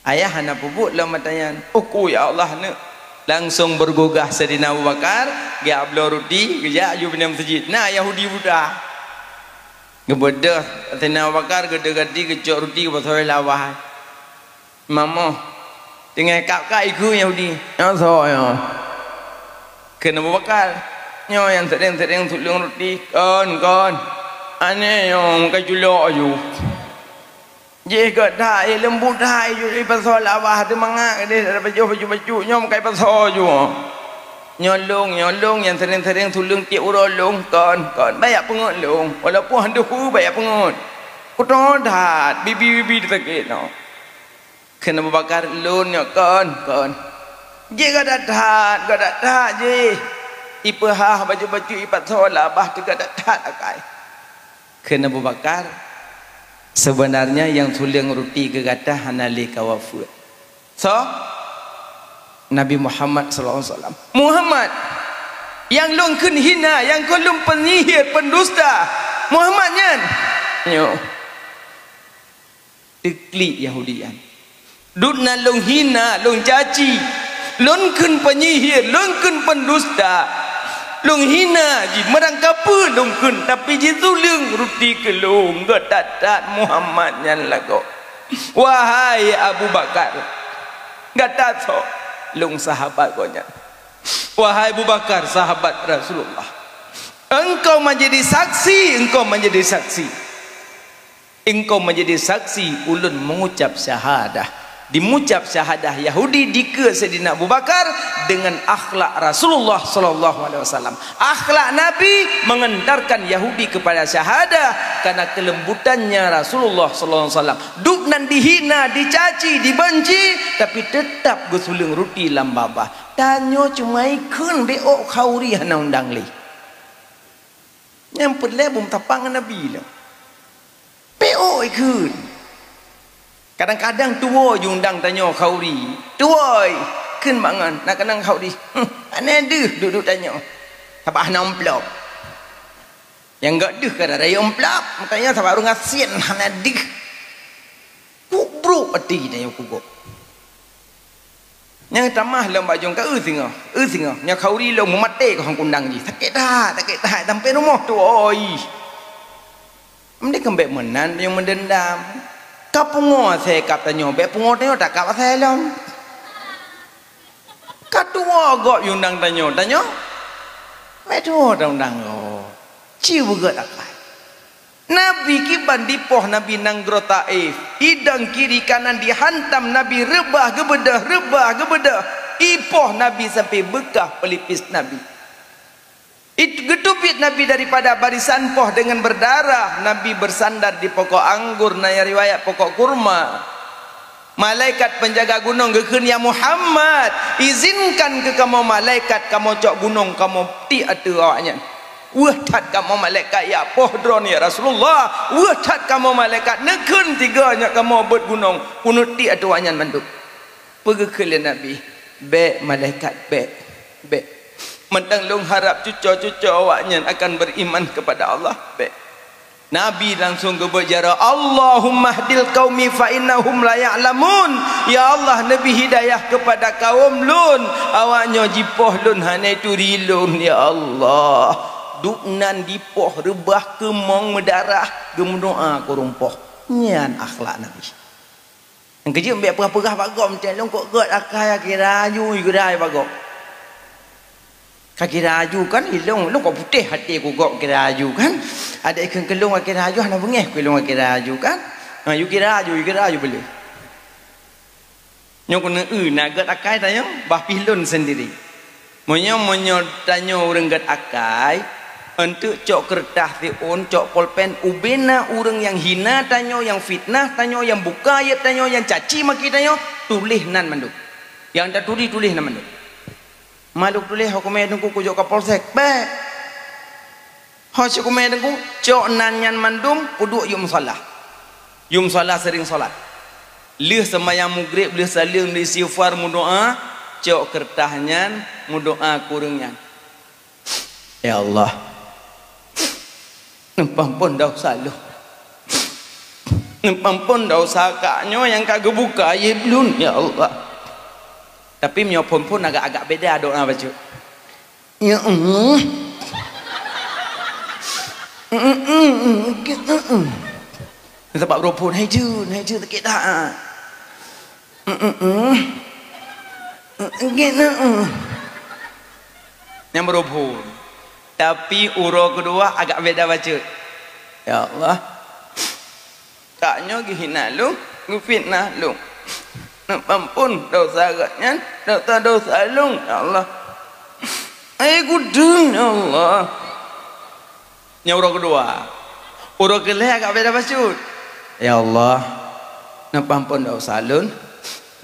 Ayah hana peubuet lom mata nyan. "Uku, ya Allah, neuk." Langsong beugugah Saidina Abu Bakar, geujak bloe ruti, geujak aju binéh meuseujid. Na Yahudi buta. Geubeudôh Saidina Abu Bakar, geudeuh gati, geucok ruti, geupasoe lam babah. Mamoh. Teungoh kab-kab ikheun Yahudi. Nyoe soe nyoe? Kheun Abu Bakar. Nyoe nyang seuréng-seuréng suleueng ruti. Kon, kon. Aneuk nyoe meukaculok aju. Jih gèt that, eh, leumbut that, eh, ipasoe lam babah, teumangat deh, pajoh bacut-bacut, nyoe meukai pasoe ju. Nyoe lôn, nyoe lôn nyang seuréng-seuréng suleueng tiep uroe lôn, kon, kon, bèk jak peungeuet lôn. Walaupun han deuh peue, bèk jak peungeuet. Kuto that, bibi-bibi teusakét nyoe. Kheun Abu Bakar, "Lôn nyoe kon, kon." Jih gèt that, gèt that jih. Ipeuhah bacut-bacut, ipasoe lam babah teuh gèt that akai. Kheun Abu Bakar, "Sebenarnya nyang suleueng ruti keu gata hana lé kawa feuet." Soe? Nabi Muhammad sallallahu alaihi wasallam. Muhammad! Nyang lôn kheun hina, nyang kon lôn peunyihir, peundusta, Muhammad nyan. Nyoe. Teuklik Yahudi nyan. Dum nan lôn hina, lôn caci. Lôn kheun peunyihir, lôn kheun peundusta. Lôn hina jih, meurang kapeue lôn kheun, tapi jituleueng ruti keu lôn, geuh that-that Muhammad nyan lagoe. Wahai Abu Bakar, gata soe? Lôn sahabat gobnyan. Wahai Abu Bakar, sahabat Rasulullah, engkau menjadi saksi, engkau menjadi saksi. Engkau menjadi saksi ulôn mengucap syahadah. Dimucap syahadah Yahudi dikeue Saidina Abu Bakar dengan akhlak Rasulullah sallallahu alaihi wasallam. Akhlak Nabi mengantarkan Yahudi kepada syahadah karena kelembutannya Rasulullah sallallahu alaihi wasallam. Dum nan dihina, dicaci, dibenci, tapi tetap geutuleueng ruti lam babah. Tanyoe cuma ikheun bék ôk khauri hana undang lé. Nyang peureulée beumeusapat ngon Nabi lom. Bék ôk ikheun. Kadang-kadang tuwoe jiundang tanyoe khauri. Tuwoe, kheun bangon, na keunong khauri. Hana deuh duek-duek tanyoe. Sabab hana amplop. Nyang gét deuh ka rayeuk amplop, makanya sabab ureuëng gasien hana deuh. Kubrok até tanyoe kugob. Nyang tamah lom bajong ka eu singoh, eu singoh. Nyoe khauri lôn meumaté keu hong kundang jih. Sakét that, sakét that sampai rumoh tu, oi. Mending keu bék meunan nyang meudendam. Ka pungoe asai kab tanyoe, bék pungoe tanyoe takab asai lom. Ka tuwoe gob yundang tanyoe, tanyoe. Bék tuwoe undang gob. Ci beugét akai. Nabi kiban dipoh Nabi nanggroe Taif, idong kiri kanan dihantam Nabi, reubah geubeudôh, reubah geubeudôh, ipoh Nabi sampai beukah pelipis Nabi. It-, geuteubiet Nabi daripada barisan poh dengan berdarah, Nabi bersandar di pokok anggur, na nyang riwayat pokok kurma. Malaikat penjaga gunong geukheun, "Ya Muhammad, izinkan keu kamoe malaikat kamoe cok gunong kamoe tiek ateueh awaknyan." "Weueh that kamoe malaikat jak poh droeneuh, ya Rasulullah. Weueh that kamoe malaikat, neukheun tiga nyak kamoe beuet gunong, peuneuk tiek ateueh awaknyan mandum." Peue geukheun lé Nabi, "Bék malaikat, bék, bék. Mantong lôn harab cucoe-cucoe awaknyan akan beriman kepada Allah, bék." Nabi langsung geubeuet jaroe, "Allahummahdil qaumi fa innahum la ya'lamun." Ya Allah, neubri hidayah keupada kawöm lôn, awaknyoe jipoh lôn hana turi lôn, ya Allah. Dum nan dipoh reubah keumong meudarah geumeudoá keu ureuëng poh. Nyan akhlak Nabi. Nyang keujeuet bék peugah-peugah bak gob, "Meucen lôn kok gét akai, kira aju geudai bak gob." Ka kira aju kan, ilong, ilong kok putéh até ku gob kira aju kan. Adak ikheun keu lôn ka kira aju, hana beungéh ku ilong ka kira aju kan. Ha, yue kira aju, yue kira aju beuleueh. Nyoe keuneuk eu na gét akai tanyoe, bah pih lôn sendiri. Meunyoe, meunyoe tanyoe ureuëng gét akai, eunteuk cok keureutah siôn, cok polpen, ubé na ureuëng nyang hina tanyoe, nyang fitnah tanyoe, nyang buka ayeb tanyoe, nyang caci maki tanyoe, tuléh nan mandum. Nyang taturi tuléh nan mandum. Maluk tuléh, "Ho keumeung teungku, kujok Kapolsek." Bék. "Ho si keumeung teungku, cok nan nyan mandum, peuduek yum salah. Yum salah seuring salat. Lheueh seumayang mugreb, lheueh saleuem, lheueh istighfar, meudoá, cok keureutah nyan, meudoá keu ureuëng nyan." "Ya Allah, neupeuampon desya lôn. Neupeuampon desya kak nyoe nyang ka geubuka ayeb lôn, ya Allah." Tapi meunyoe phon-phon agak-agak beda doa bacut. "Ya Allah." Sabab rupun, "Hai jun, hai jun, sakét that." Sakét that. Nyang meurubhun. Tapi uroe keudua agak beda bacut. "Ya Allah, kak nyoe geuhina lôn, geufitnah lôn. Neupeuampon desya gobnyan, desya-desya lôn, ya Allah. Hai gudun, ya Allah." Nyang uroe keudua. Uroe keulhèe agak beda bacut. "Ya Allah, neupeuampon desya lôn,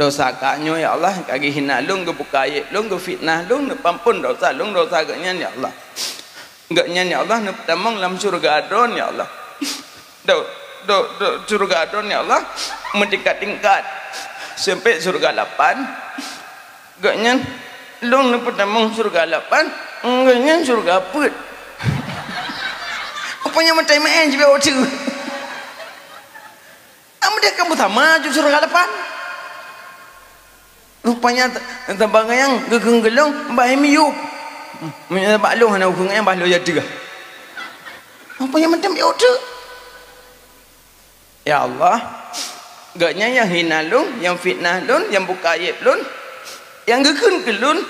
desya kak nyoe, ya Allah, ka geuhina lôn, geubuka ayeb lôn, geufitnah lôn, neupeuampon desya lôn, desya gobnyan, ya Allah. Gobnyan, ya Allah, neupeutamong lam syeuruga Droen, ya Allah. Do, do, do, syeuruga Droen, ya Allah, meutingkat-tingkat, sampai syeuruga lapan. Gobnyan, lôn neupeutamong syeuruga lapan, Enggak, nyan syurga peuet. Rupanya meutai maén jibak oceue. Amu deh kamu sama ju syurga lapan. Rupanya t-, tabang nyang geukeung geulong bah miyup. Meunyoe bak lôn hana geukeung nyang bah lôn jadi. Rupanya meutai maén oceue. Ya Allah, gobnyan nyang hina lôn, nyang fitnah lôn, nyang buka aéb lôn, nyang geukheun keu lôn,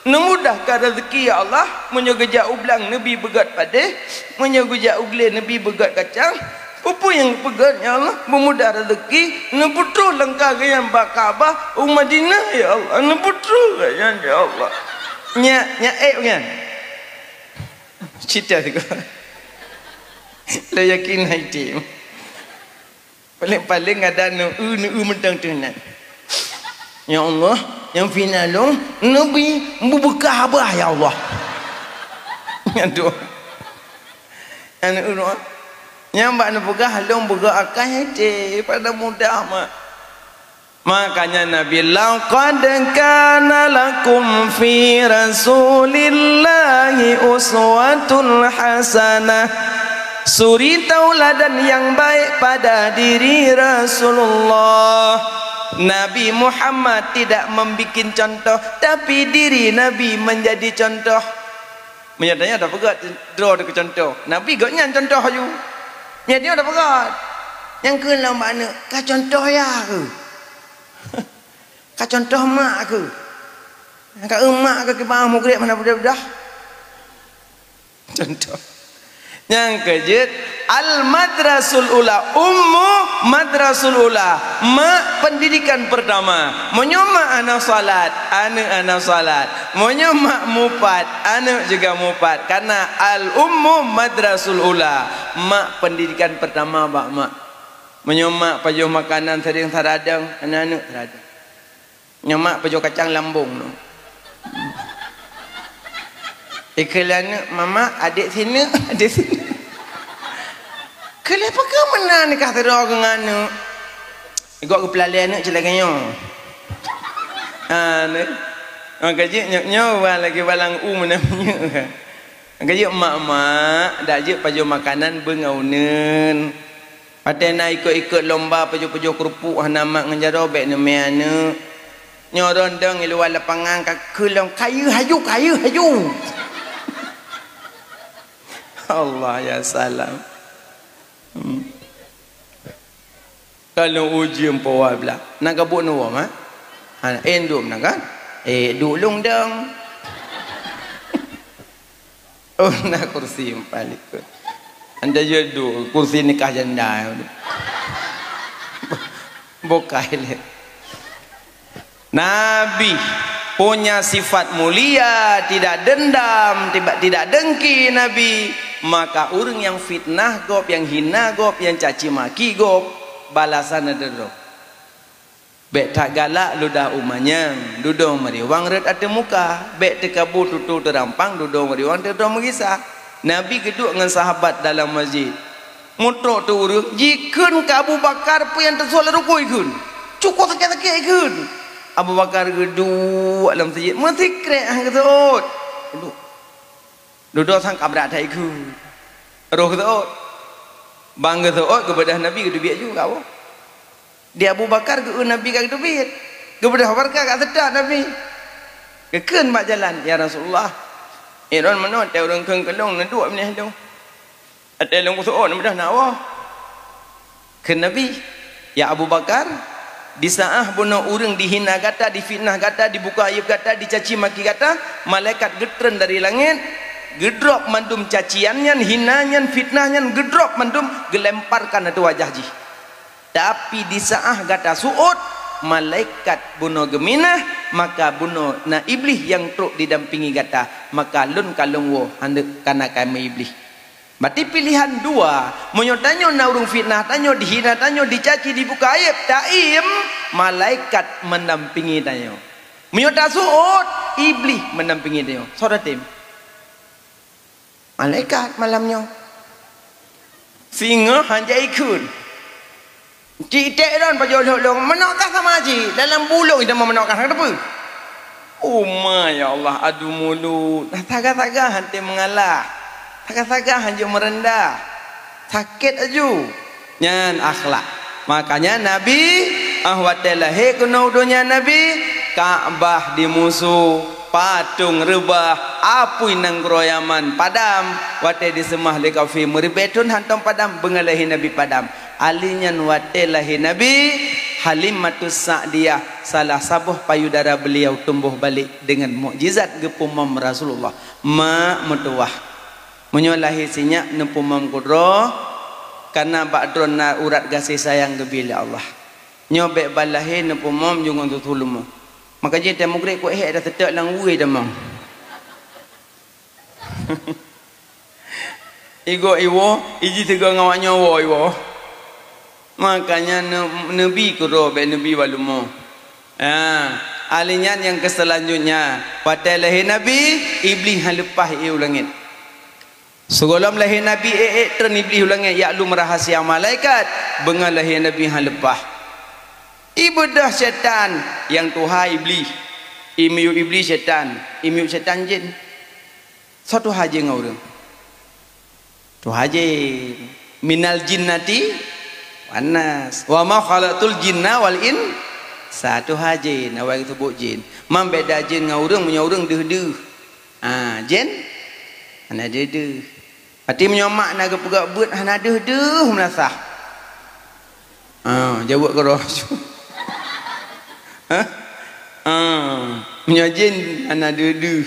neumudahkan raseuki, ya Allah, meunyoe geujak u blang neubi beugöt padé, meunyoe geujak u glé neubi beugöt kacang, peue-peue nyang geupeugöt, ya Allah, beumudah raseuki, neupeutroh langkah geuh nyang bak Ka'bah u Madinah, ya Allah, neupeutroh gobnyan, ya Allah. Nyak, nyak ék nyan. Cita juga. Lé yakin hai tim. Paling-paling ada neu-eu, neu-eu mantong teuh nyan. Ya Allah, nyang fitnah lôn, neubi beubeukah abah, ya Allah. Nyan tu. Nyan neu-eu doa. Nyang bak neupeugah lôn beugöt akai hete pada mudah mak. Makanya Nabi, "Laqad kana lakum fi Rasulillahi uswatun hasanah." Suri tauladan yang baik pada diri Rasulullah. Nabi Muhammad tidak membikin contoh, tapi diri Nabi menjadi contoh. Meunyoe tanyoe tapeugah droe teuh keu contoh, Nabi gobnyan contoh aju. Meunyoe tanyoe tapeugah, nyang kheun lom bak aneuk, "Ka contoh ya keu?" Ka contoh mak keu? Ka eu mak keu kiban mugreb hana beudôh-beudôh? Contoh. Nyang keujeuet, al-madrasul ula, ummu madrasul ula, mak pendidikan pertama. Meunyoe mak hana salat, aneuk hana salat. Meunyoe mak mupat, aneuk juga mupat. Karena al-ummu madrasul ula, mak pendidikan pertama bak mak. Meunyoe mak pajoh makanan sering saradong, aneuk-aneuk saradong. Nyoe mak pajoh kacang lambong nyoe. Ikheun lé aneuk, "Mama, adek sineuk, adek sineuk." Keu lé pakon meunan nikah sidroe keu aneuk. Gok geupeulalé aneuk cit lagèe nyoe. Ah, ni. Maka jih nyoe, nyoe bah lagèe balang u meunan minyeuk. Maka jih mak-mak, dak jeuet pajoh makanan beungauneuen. Watèe na ikot-ikot lomba pajoh-pajoh keurupuk hana mat ngon jaroe, bèk neumè aneuk. Nyoe rondong i luwa lapangan ka kheun lom, "Kayeu haju, kayeu haju." Allah ya salam. Hmm. Ka lôn ujeuen po wa blah. Na gabuk neuwoe, ha? Ha, eh, duek meunan kan? Eh, duek lôn dong. Oh, na kursi empat likot. Anda je duek kursi nikah janda. Bukai lé. Nabi punya sifat mulia, tidak dendam, tiba-, tidak dengki Nabi. Maka ureueng nyang fitnah gob, nyang hina gob, nyang caci maki gob, balasan ado droe. Bèk that galak ludah u manyang, dudoe meuriwang rhot ateueh muka. Bèk teukabu tutoe teurampang, dudoe meuriwang ateueh droe meugisa. Nabi geuduek ngon sahabat dalam masjid. Meutrok teu ureueng, jikheun keu Abu Bakar peue nyang teusôt lam rukui kheun. Cukup sakét-sakét kheun. Abu Bakar geuduek lam masjid, meusikrek han geusôt. Dudoe sang ka brat that kheun. Roh geusôt. Ban geusôt, geubeudôh Nabi geuteubiet ju ka woe. Di Abu Bakar geu-eu Nabi ka geuteubiet. Geubeudôh Abu Bakar ka seutôt Nabi. Geukheun bak jalan, "Ya Rasulullah, droeneuh meunoe teuh ureueng kheun keu lôn neuduek binéh lôn. Watèe lôn kuseuôt neubeudôh na woe." Kheun Nabi, "Ya Abu Bakar, di saat bunoe ureueng dihina gata, difitnah gata, dibuka aéb gata, dicaci maki gata, malaikat geutreun dari langét, geudrop mandum cacian nyan, hina nyan, fitnah nyan, geudrop mandum, geulemparkan ateueh wajah jih." Tapi di saat gata seuôt, malaikat bunoe geuminah, maka bunoe na Iblih nyang trok didampingi gata, maka lôn ka lôn woe, hana kana kamoe Iblih. Berarti pilihan dua, meunyoe tanyoe na ureueng fitnah tanyoe, dihina tanyoe, dicaci, dibuka aéb, taiem, malaikat mendampingi tanyoe. Meunyoe taseuôt, Iblih mendampingi tanyoe. Soe tatem? Malaikat malam nyoe. Singoh han jai kheun. Cit iték lôn pajoh lhok lôn, meunoe kah sama cit, dalam bulông iteumé meunoe kah, hana teupeue. Uma, ya Allah, adu mulut. Nah, saga-saga hanté meungalah. Saga-saga hanjeuet meureundah. Sakét aju. Nyan akhlak. Makanya Nabi, ah, watée lahé keunoe u donya Nabi, Ka'bah dimusoh, patong reubah, apui nanggroe Yaman padam. Watée diseumah lé kafé meuribée thon hantom padam, beungoh lahé Nabi padam. Ali nyan watée lahé Nabi, Halimatus Sa'diyah, salah saboh payudara beliau tumboh balek deungon mukjizat geupeumom Rasulullah. Mak meutuwah. Meunyoe lahé sinyak neupeumom kudroe, kareuna bak droe na urat gaséh sayang geubri lé Allah. Nyoe bék ban lahé neupeumom jih ngon susu leumo. Maka jih teuh mugrek kuéh hék dah teutek lam wui tamong. Igo iwoe, iji teuga ngon awak nyoe woe iwoe. Makanya ne-, neubi kudroe bék neubi bak leumo. Ha, ali nyan nyang keuselanjutnya, watée lahé Nabi, Iblih han leupah ié u langét. Sigohlom lahé Nabi ék-ék treun Iblih u langét jak lom rahsia malaikat, beungoh lahé Nabi han leupah. Ibeudôh syaitan nyang tuha Iblih. Imiyueb Iblih syaitan, imiyueb syaitan jén. Soe tuha jén ngon ureuëng? Tuha jén. Minal jinnati wan nas. Wa ma khalaqtul jinna wal insa. Tuha jén, awai geuseubuet jén. Man beda jén ngon ureuëng, meunyoe ureuëng deuh-deuh. Ah, jén hana deuh-deuh. Berarti meunyoe mak na geupeugah beuet hana deuh-deuh meulasah. Ah, jaweueb keudroe. Hah? Ah, meunyoe jén hana deuh-deuh.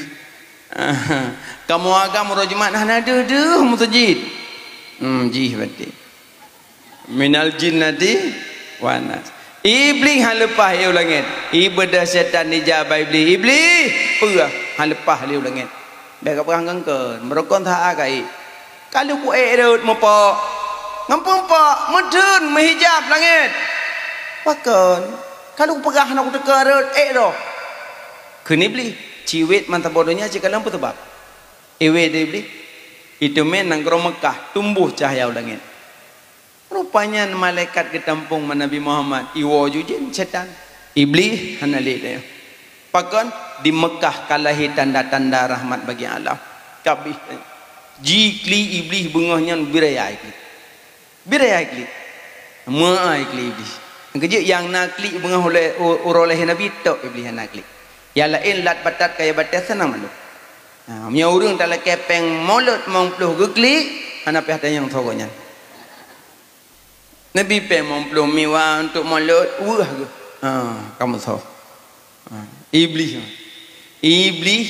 Ah, kamoe agam uroe Jumat hana deuh-deuh meuseujid. Hmm, jih berarti. Minal jinnati wan nas. Iblih han leupah ié u langét. Ibeudôh syaitan ija bak Iblih. Iblih, peue han leupah lé u langét. Bék kapeugah ngon kön, meurukon that akai. Ka lheueh kuék rot meupok. Ngon peue meupok, meutheun meuhijab langét. Pakon? Ka lheueh kupeugah hana kuteuka rot, ék droe. Kheun Iblih, ciwét mantong boh donya cit kalon peue sabab. Iwé di Iblih, iteumé nanggroe Meukah tumboh cahya u langét. Rupanya malaikat geutampông bak Nabi Muhammad, iwoe ju jén syaitan. Iblih hana lé daya. Pakon? Di Meukah ka lahé tanda-tanda rahmat bagi alam. Kabéh. Jiklik Iblih beungoh nyan beuraya jiklik. Beuraya jiklik. Meuai klik Iblih. Nyang keujeuet nyang na klik beungoh ulée, u-, uroe lahé Nabi, tok Iblih hana klik. Nyang laén lat batat kayée batée seunang mandum. Ha, meunyoe ureuëng talakée péng mulod limong ploh geuklik, hana payah tanyong soe gobnyan. Neubi péng limong ploh miwa untuk mulod, weueh geuh. Ha, kamoe soe. Ha, Iblih. Iblih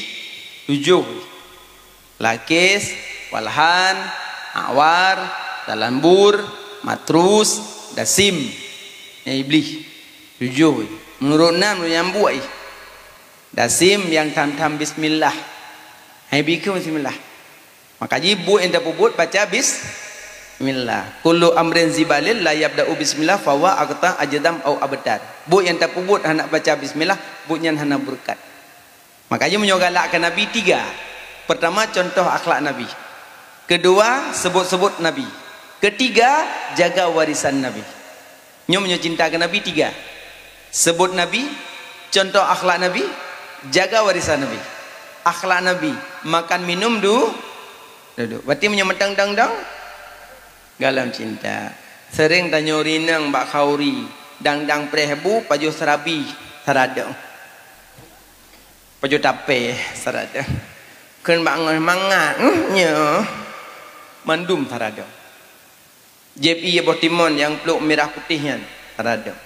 tujoh. Lakis, Walhan, Awar, Talambur, Matrus, Dasim. Nyan Iblih. Tujoh. Meunurot nan, meunurot nyang buet ih. Dasim nyang tham-tham bismillah. Hai bikeu bismillah. Maka jih buet nyang tapeubuet baca bismillah. Kullu amrin zibalin la yabda'u bismillah fahuwa aqta ajdam au abtar. Buet nyang tapeubuet hana baca bismillah, buet nyan hana beureukat. Maka jih meunyoe galak keu Nabi tiga. Pertama, contoh akhlak Nabi. Kedua, sebut-sebut Nabi. Ketiga, jaga warisan Nabi. Nyoe meunyoe cinta keu Nabi tiga. Sebut Nabi, contoh akhlak Nabi, jaga warisan Nabi. Akhlak Nabi, makan minum du-, duduk. Berarti meunyoe meutang dang-dang, galom cinta. Sering tanyoe rineng bak khauri, dang-dang preh bu, pajoh seurabi, saradong. Pajoh tapé, saradong. Kheun bak ngon mangat, hmm, nyoe. Mandum saradong. Jieb ié boh timon nyang plôk mirah putéh nyan, saradong.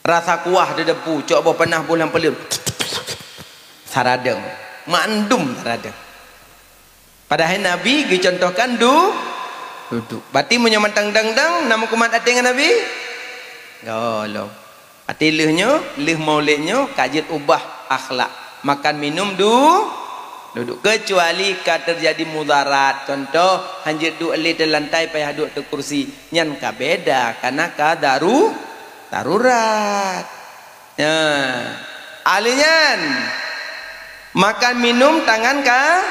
Rasa kuah di depu, cok boh panah boh lam paleuem, saradong. Mandum saradong. Padahai Nabi geucontohkan du-, duduk. Berarti meunyoe mantang dang-dang, na meukumat até ngon Nabi? Gohlom. Até lheueh nyoe, lheueh maulid nyoe, ka jeuet ubah akhlak. Makan minum du-, duduk. Kecuali ka teujadi mudarat. Contoh, hanjeuet duek lé di lantai, payah duek di kursi. Nyan ka beda, karena ka daru-, darurat. Ya. Ahli nyan. Makan minum tangan ka-,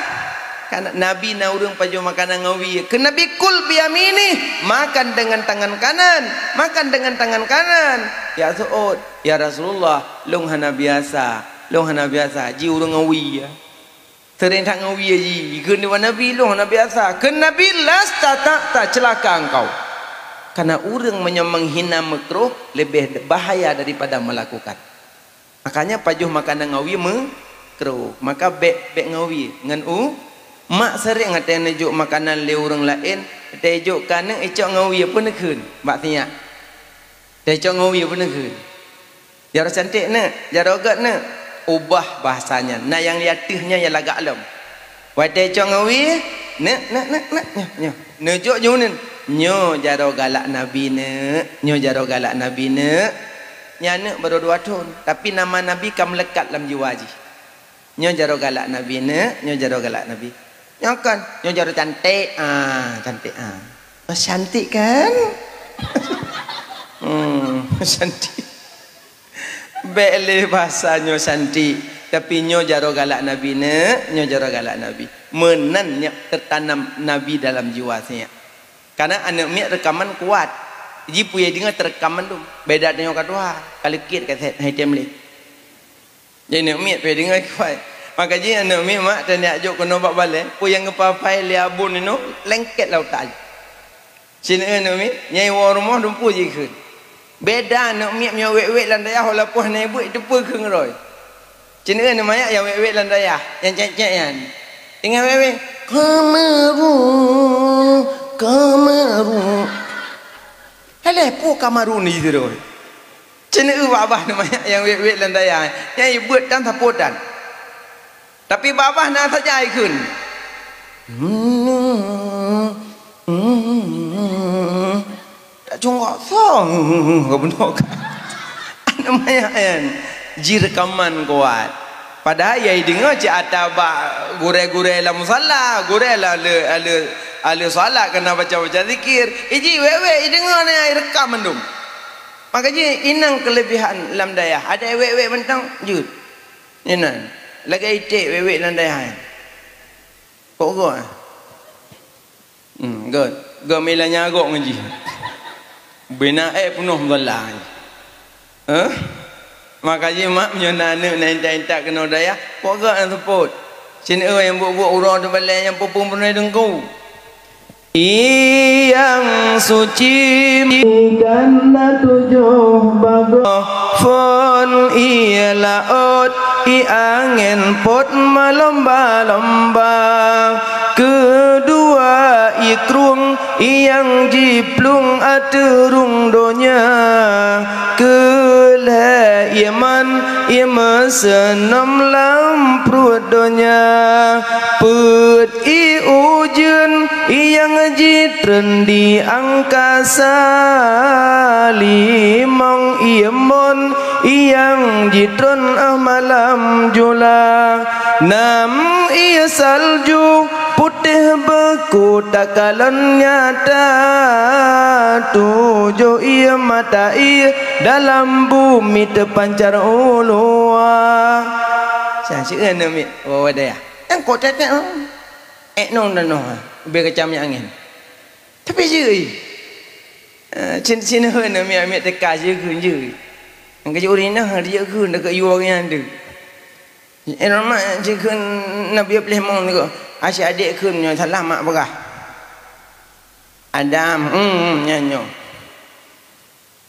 kana-, Nabi na ureuëng pajoh makanan ngon wie. Kheun Nabi, "Kul biyaminih," makan dengan tangan kanan, makan dengan tangan kanan. Ya seuôt, "Ya Rasulullah, lôn hana biasa." Lôn hana biasa, ji ureuëng ngawi ya. Sering that ngawi ji, jikheun lé Nabi, lôn hana biasa. Kheun Nabi, "Lasta ta, ta celaka engkau." Karena ureuëng meunyoe menghina makruh lebih bahaya daripada melakukan. Makanya pajoh makanan ngawi makruh. Maka bék, bék ngawi ngon u. Mak sering watée neujok makanan lé ureuëng laén, watée jok keu aneuk, icok ngawi pun neukheun bak sinyak. Watée icok ngawi pun neukheun. Jaroe cantik neuk, jaroe gét neuk. Ubah bahasa nyan. Na nyang di ateueh nyan nyang lagak lom. Watée cok ngawi, neuk, neuk, neuk, neuk, nyoe, nyoe. Neujok jih uneuen. Nyoe jaroe galak Nabi neuk, nyoe jaroe galak Nabi neuk. Nyan aneuk baru dua thon, tapi nama Nabi ka meulekat lam jiwa jih. Nyoe jaroe galak Nabi neuk, nyoe jaroe galak Nabi. Nyoe kon, nyoe jaroe cantik. Ah, cantik ah. Oh, cantik kan? Hmm, cantik. Bék lé bahasa nyoe cantik, tapi nyoe jaroe galak Nabi neuk, nyoe jaroe galak Nabi. Meunan nyang teutanam Nabi dalam jiwa sinyak. Karena aneuk miet reukaman kuat. Ji peue deungoe teureukaman tu. Beda tanyoe ka tuha, ka leukit ka sét, hai tem lé. Jadi aneuk miet peue deungoe kuat. Maka ji aneuk miet mak teunak jok keunoe bak balée, peue nyang geupapai lé abon inoe lengket lam utak jih. Sineuk aneuk miet, nyang iwoe rumoh dumpeue jikheun. Beda aneuk miet meunyoe wék-wék lam dayah walaupun hana ibuet, iteupeue kheun roe. Sineuk aneuk manyak nyang wék-wék lam dayah, nyang cék-cék nyan. Teungoh wék-wék, "Kameru, Kameru." Alah, peue Kameru ni sidroe? Sineuk babah aneuk manyak nyang wék-wék lam dayah, nyang ibuet tan sapeue tan. Tapi babah na saja ikheun. Hmm, hmm, tak cungok song, ka bunoe ka. Aneuk manyak nyan, ji reukaman kuat. Padahai ya ideungoe cit ata bak gurée-gurée lam musala, gurée la le, le, le salat keunan baca-baca zikir. Iji wék-wék ideungoe nyan ireukam mandum. Maka ji inong keulebihan lam dayah, ada wék-wék mantong jeuet. Inan, lagée iték wék-wék lam dayah nyan. Kok gok, eh? Hmm, gok. Gok mila nyagok ngon jih. Bina ék peunoh meugola nyan. Eh? Maka jih mak meunyoe na aneuk na intat-intat keunoe dayah, kok gok nyang seupôt. Sineuk nyang buet-buet uroe teubalée nyang peupeunoh teungku. Iyang suci ikan na tujoh bagoe. Phon ie laôt, ie angén pot malomba-lomba. Keudua ie krueng, ie nyang jiplueng ateueh rueng donya. Keulhée ie man, ie meuseunom lam pruet donya. Peuet ie ujeuen, ie nyang jitreun di angkasa. Limong ie mon, ie nyang jitreun 'oh malam jula. Nam ie salju, putéh beuku takalon nyata. Tujoh ie mata ie dalam bumi teupancar u luwa. Sa sieu aneuk miet, wawa dayah. Nyang kok tetek, oh. Ék nong dan noh, ubé kacam nyang angén. Tapi jeuet. Eh, cin, cin heu na miet-miet teuka jeuet kheun jeuet. Nyang keuju rinah jeuet kheun deukeu yue nyan tu. Eh, mak jeuet kheun na bieu pleh mong tu. Asyik adek kheun nyoe salah mak peugah. Adam, hmm, nyan nyoe.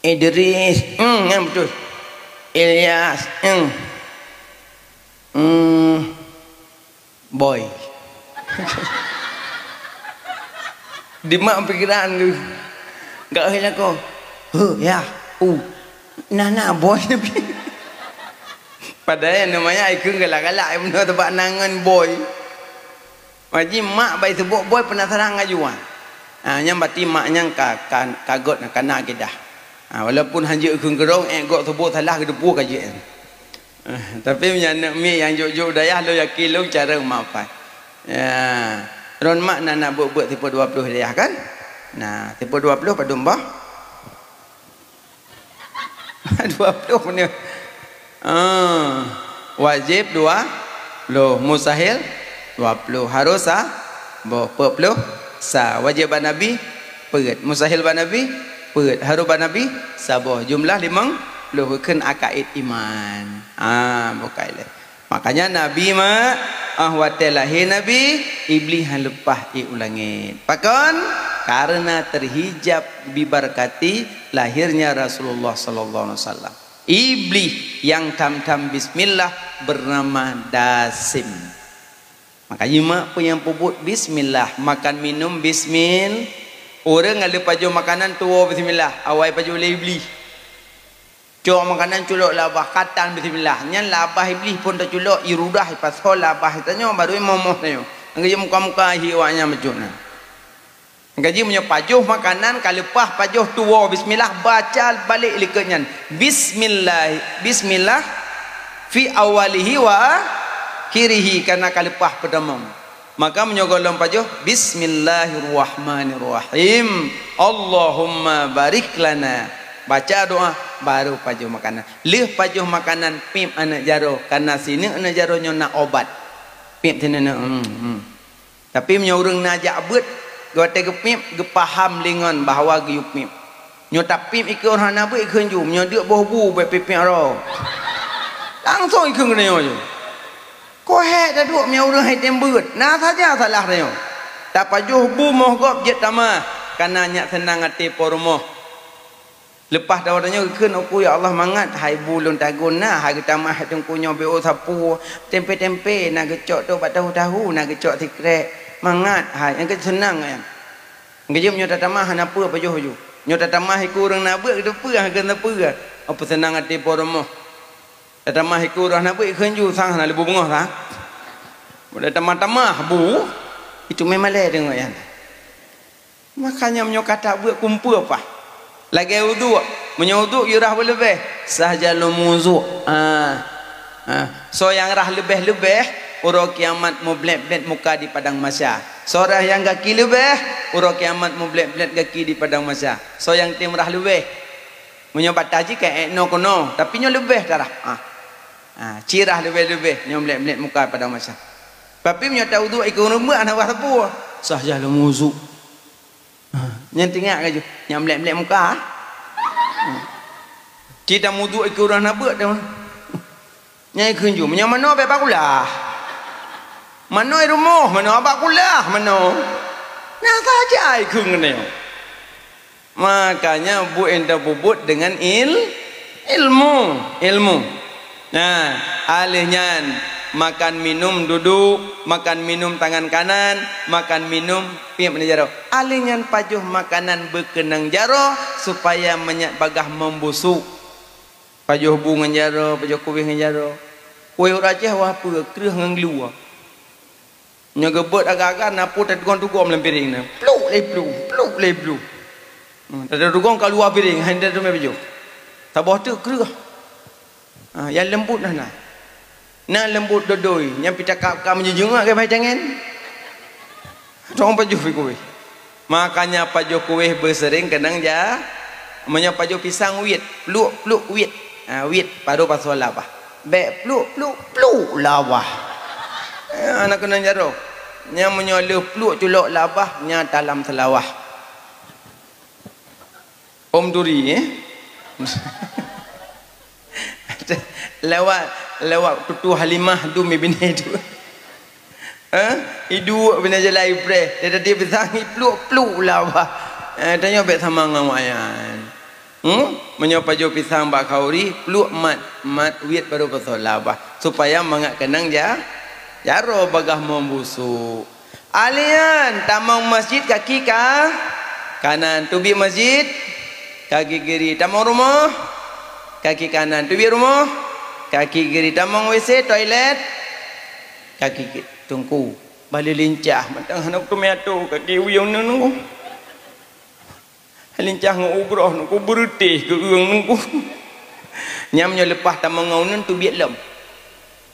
Idris, hmm, nyan beutôi. Ilyas, hmm. Hmm. Boy. Dimak pikiran tu. Gak hei lakoe. Huh, ya. U. Nah, nah, boy. Padahai namanya ikeu galak-galak, yang beuna teubak nangan boy. Maji mak bai seubok boy penasaran ngajuan. Ha, nyang bati mak nyang ka, ka, ka gét na, ka na akidah. Ha, walaupun hanjeuet kheun keudroe, ék gok seubok salah, geudeupu ka jeuet. Eh, tapi meunyoe aneuk miet nyang jok-jok dayah, lôn yakin lôn cara meuapai. Ya. Ron mak na, na buet-buet sipeuet dua ploh dayah kan? Nah, sipeuet dua ploh padum bah? Dua ploh menit. Ah, wajib dua ploh, mustahil dua ploh, harus sa boh, peuet ploh sa. Wajib bak Nabi peuet, mustahil bak Nabi peuet, harus bak Nabi saboh. Jumlah limong Lôn kheun akaid iman. Ah, bukai lé. Makanya Nabi ma, ah, watée lahé Nabi, Iblih han leupah ié u langét. Pakon? Karena terhijab bibarkati lahirnya Rasulullah sallallahu alaihi wasallam. Iblih yang tham-tham bismillah bernama Dasim. Makanya mak pun nyang peubuet bismillah, makan minum bismil. Ureuëng ngaleuh pajoh makanan tuwoe bismillah, awai pajoh lé Iblih. Cok makanan culok labah katan bismillah. Nyan labah Iblih pun teuculok, irudah ipasoe labah tanyoe, baru imomoh tanyoe. Anggeujeuem muka-muka hi awaknyan bacut na. Gaji meunyoe pajoh makanan ka leupah pajoh tuwoe bismillah, baca balek likot nyan. Bismillah, bismillah fi awalihi wa akhirihi, karena ka leupah peutamong. Maka meunyoe gohlom pajoh, bismillahirrahmanirrahim. Allahumma barik lana. Baca doa, baru pajoh makanan. Lheueh pajoh makanan, piep aneuëk jaroe, karena sineuk aneuëk jaroe nyoe na obat. Piep sineuk, hmm, hmm. Tapi meunyoe ureuëng na jak beuet, watée geupiep, geupaham lé ngon bahwa geuyue piep. Nyoe tapiep ikeue ureuëng hana beuet ikheun ju, meunyoe deuk boh bu bék piep-piep roe. Langsong ikheun keunoe ju. Kohek taduek meunyoe ureuëng hai tem beuet. Na saja salah tanyoe. Tapajoh bu moh gob jeuet tamah, kana nyak seunang até po rumoh. Leupah tawa tanyoe geukheun, "Uku, ya Allah, mangat hai bu lôn tagun na, hai geutamah hai teungku nyoe B O sapu, tempe-tempe na geucok tu bak tahu-tahu, na geucok sikrek. Mangat hai, nyang keu seunang nyan." Geujeuem nyoe tatamah hana peue pajoh ju. Nyoe tatamah iku ureuëng na beuet geuteupeue, geuteupeue. Oh, peuseunang até po rumoh. Tatamah iku ureuëng hana beuet ikheun ju sang hana leubeh beungoh sang. Udah tamah-tamah bu, itu memang lé deungoe nyan. Makanya meunyoe ka tabeuet kumpeue pah. Lagée uduk, meunyoe uduk yue rhah beuleubeh, sah jalom uduk. Ah. Ah. Soe nyang rhah leubeh-leubeh, uroe kiamat mublét-blét muka di padang mahsyar. Soe rhah nyang gaki leubeh, uroe kiamat mublét-blét gaki di padang mahsyar. Soe nyang tem rhah leubeh. Meunyoe bata jih ka ék noe keunoe, tapi nyoe leubeh tarhah. Ah. Ah, ci rhah leubeh-leubeh nyoe mublét-blét muka padang mahsyar. Tapi meunyoe tauduk ikeu ureuëng beuet hana bah sapeue, sah jalom uduk. Ha, nyan teuingat ka ju, nyang mlek-mlek muka. Ha. Ci tamuduek ikeu ureuëng hana beuet tu. Nyan ikheun ju, meunyoe manoe bèk bak kulah. Manoe i rumoh, manoe bak kulah, manoe. Nah saja ikheun keunoe. Makanya buet nyang tapeubuet dengan il-, ilmu, ilmu. Nah, alèh nyan makan minum duduk, makan minum tangan kanan, makan minum piep ngon jaroe. Alèh nyan pajoh makanan beukeunong jaroe supaya mangat bagaih membusuk. Pajoh bu ngon jaroe, pajoh kueh ngon jaroe. Kueh ureueng Aceh wah peue, kreueh ngon gluwa. Nyoe geubeuet agak-agak na peue tatugom-tugom lam piréng na. Pluk lé pluk, pluk lé pluk. Hmm, tatugom ka luwa piréng, hana teumé pajoh. Saboh teuk kreueh. Ha, nyang leumbot na na. Na leumbot dodoi, nyang pih takab-kab meunyeujeuet keu bai tangen. Dong pajoh pih kueh. Makanya pajoh kueh beuseuring keunong ja-, meunyoe pajoh pisang wiet, pluk-pluk wiet. Ha, wiet, baru pasoe labah. Bèk pluk-pluk-pluk labah. Ha, na keunong jaroe. Nyan meunyoe lheueh pluk culok labah, nyan talam seulawah. Om Turi, eh? Lewat, lewat tutoe Halimah dum binéh tu. Eh? Iduek binéh jalan ipreh. Dia tadi pisang ipluk-pluk labah. Eh, tanyoe bèk sama ngon awak nyan. Hmm? Meunyoe pajoh pisang bak khauri, pluk mat, mat wiet baru pasoe labah. Supaya mangat keunong ja-, jaroe bagaih membusuk. Alèh nyan, tamong masjid kaki ka-, kanan. Teubiet masjid, kaki kiri. Tamong rumoh, kaki kanan. Teubiet rumoh, kaki kiri. Tamong W C, toilet, kaki ki-, teungku. Bali lincah, mantong hana kuteumé atô, kaki uyông nunggu. Lincah ngon ugroh nungku, beureutéh keu ueng nungku. Nyan meunyoe leupah tamong ngon uneun, teubiet lom.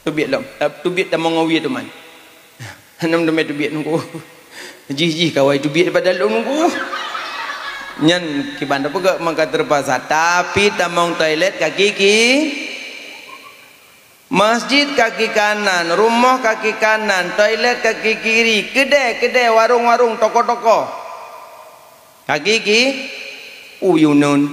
Teubiet lom. Ta-, teubiet tamong ngon wie teuma. Hana teumé teubiet nungku. Jih-jih kawai teubiet daripada lôn nungku. Nyan kiban tapeugah maka teupaksa. Tapi tamong toilet kaki ki-, Masjid kaki kanan, rumoh kaki kanan, toilet kaki kiri, keudè-keudè, warong-warong, toko-toko. Kaki ki-, uyuneun.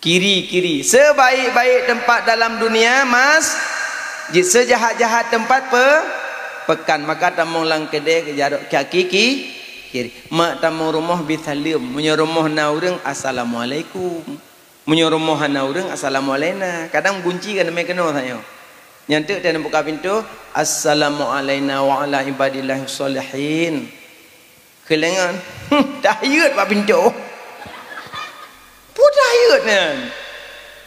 Kiri, kiri. Sebaik-baik tempat dalam dunia, masjid. Sejahat-jahat tempat pe-, pekan. Maka tamong lam keudè keu jaroe kaki ki-, kiri. Mak tamong rumoh bi saleuem. Meunyoe rumoh na ureuëng, "Assalamualaikum." Meunyoe rumoh hana ureuëng, "Assalamualaikum." Kadang gunci kan mé keunoe sayoe. Nyan teuk teuh buka pintoe, "Assalamualaikum wa ala ibadillahis shalihin." Keulengan, tahiet bak pintoe. Peue tahiet nyan?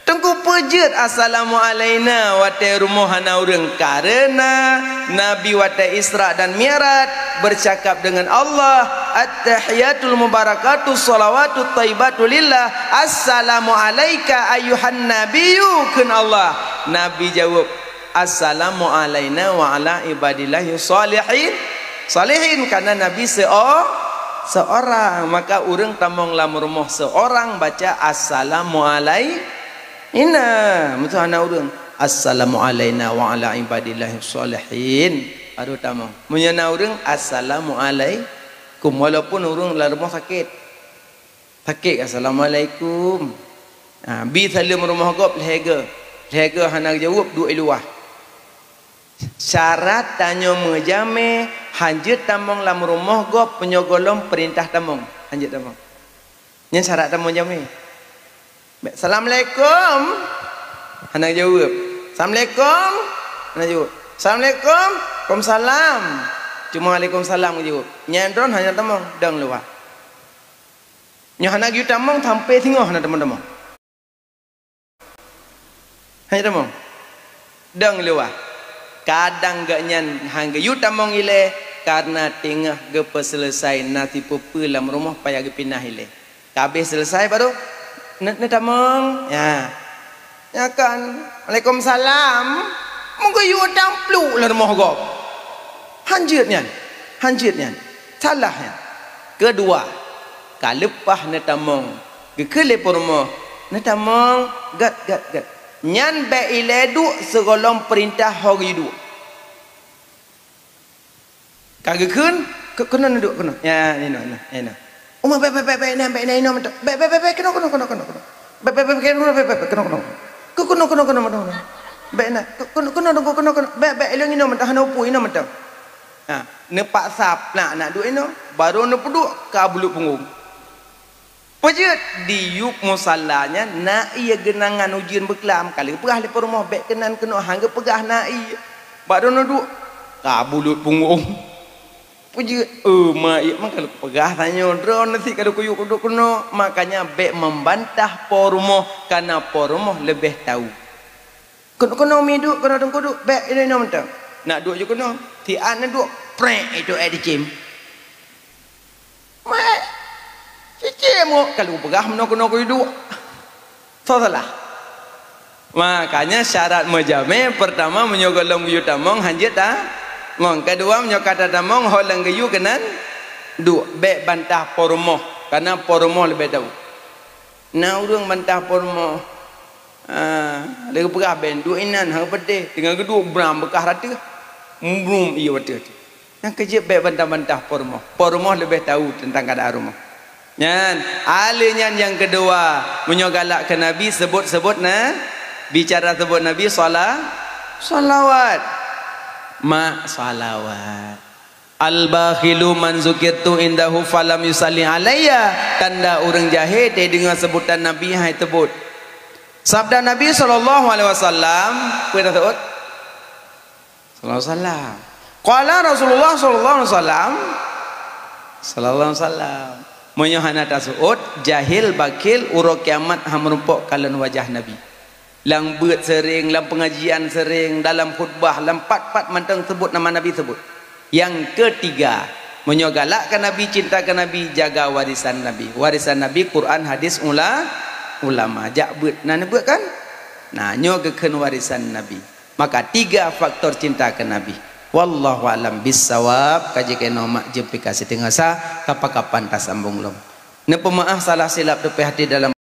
Teungku peujeuet assalamu alaina watée rumoh hana ureuëng, karena Nabi watée Isra dan Mi'raj bercakap dengan Allah, "At-tahiyatul mubarakatu shalawatut thayyibatu lillah, assalamu alaika ayyuhan nabiyyu," kheun Allah. Nabi jaweueb, "Assalamu alaina wa ala ibadillahi shalihin." Shalihin, karena Nabi seo-, seorang. Maka ureuëng tamong lam rumoh seorang baca, "Assalamu alaina." Meutuah na ureuëng, "Assalamu alaina wa ala ibadillahi shalihin." Baru tamong. Meunyoe na ureuëng, "Assalamu alaikum." Walaupun ureuëng lam rumoh sakét. Sakét, "Assalamualaikum." Ha, bi saleuem rumoh gob lhèe goe. Lhèe goe hana geujaweueb, duek i luwah. Syarat tanyoe meujamé, hanjeuet tamong lam rumoh gob meunyoe gohlom peurintah tamong. Hanjeuet tamong. Nyan syarat tamong jamé. "Assalamualaikum." Hana geujaweueb. "Assalamualaikum." Hana jaweueb. "Assalamualaikum." "Waalaikumsalam." Cuma "Waalaikumsalam" geujaweueb. Nyan droen hana tamong, dong luwah. Nyoe hana geuyue tamong sampoe singoh hana tamong-tamong. Hana tamong. Dong luwah. Kadang gobnyan han geuyue tamong ilée karena teungoh geupeuseuleusoe na sipeue-peue lam rumoh payah geupinah ilée. Ka habéh seuleusoe baru, "Ne-, neutamong." Ya. Nyan kan, "Waalaikumsalam." Meugeuyue tamong pluek lam rumoh gob. Hanjeuet nyan. Hanjeuet nyan. Salah nyan. Keudua, ka leupah neutamong, geukheun lé peurumoh, "Neutamong, gét, gét, gét." Nyan bék ilée duek sigohlom peurintah ho geuyue duek. Ka geukheun, "Keu-, keunoe neuduek, keunoe." Ya, inoe, inoe, inoe. "Uma, bék, bék, bék, bék, na, bék, na, inoe mantong. Bék, bék, bék, bék, keunoe, keunoe, keunoe, keunoe. Bék, bék, bék, bék, keunoe, bék, bék, bék, keunoe, keunoe. Keu-, keunoe, keunoe, keunoe, keunoe, keunoe. Bék na, keu-, keunoe, keunoe, teungku, keunoe, keunoe. Bék, bék, ilong inoe mantong, hana upu, inoe mantong." Ha, neupaksa nak, nak duek inoe, baru neupeuduek ka buleut punggong. Peujeuet di yup musala nyan na ié geunangan ujeuen beuklam, ka lheueh peugah lé peurumoh, "Bék keunan keunoe," han geupeugah na ié. Bak droeneuh duek, ka buleut punggong. Peujeuet, "Oh, ma ié, man ka lheueh peugah tanyoe, droeneuh sit ka lheueh kuyup duek keunoe." Makanya bék membantah po rumoh, karena po rumoh leubeh tau. "Keunoe, keunoe mi duek, keunoe teungku duek, bék inoe, inoe mantong." Nak duek ju keunoe, siat neuduek, prek itu ék dicém. Meuhé, cicém ngon ka lheueh peugah meunoe keunoe kuyue duek. Soe salah? Makanya syarat meujamé, peurtama, meunyoe gohlom geuyue tamong, hanjeuet tamong. Keudua, meunyoe ka tatamong, ho lôn geuyue keunan duek, bék bantah po rumoh, karena po rumoh leubeh tau. Na ureuëng bantah po rumoh, ah, lé geupeugah, "Bék duek inan, han geupeudeh." Teungoh geuduek, bram beukah ateueh. Brum, ié ateueh. Nyang keujeuet bék bantah-bantah po rumoh. Po rumoh leubeh tau teuntang keuadaan rumoh. Nyan, hal nyan nyang keudua, meunyoe galak keu Nabi, seubut-seubut na, bicara seubut Nabi, shala-, shalawat. Mak, shalawat. "Al-bakhilu man dzukirtu indahu falam yusalli alayya." Tanda ureuëng jahé, teudeungoe seubutan Nabi, han seubut. Sabda Nabi sallallahu alaihi wasallam, peue taseuôt? Sallallahu alaihi wasallam. Qala Rasulullah sallallahu alaihi wasallam, sallallahu alaihi wasallam. Meunyoe hana taseuôt, jahil, bakhil, uroe kiamat han meurumpok kalon wajah Nabi. Lam beuet seuring, lam peungajian seuring, dalam khutbah, lam pat-pat mantong seubut nama Nabi seubut. Nyang keutiga, meunyoe galak keu Nabi, cinta keu Nabi, jaga warisan Nabi. Warisan Nabi, Quran, hadis, ula-, ulama. Jak beuet, na neubeuet kan? Nah, nyoe geukheun warisan Nabi. Maka tiga faktor cinta keu Nabi. Wallahu a'lam bissawab. Ka jeuet keunoe mak jeumpika siteungoh sa, kapan-kapan tasambong lom. Neupeumaáh salah silap teupeuhati dalam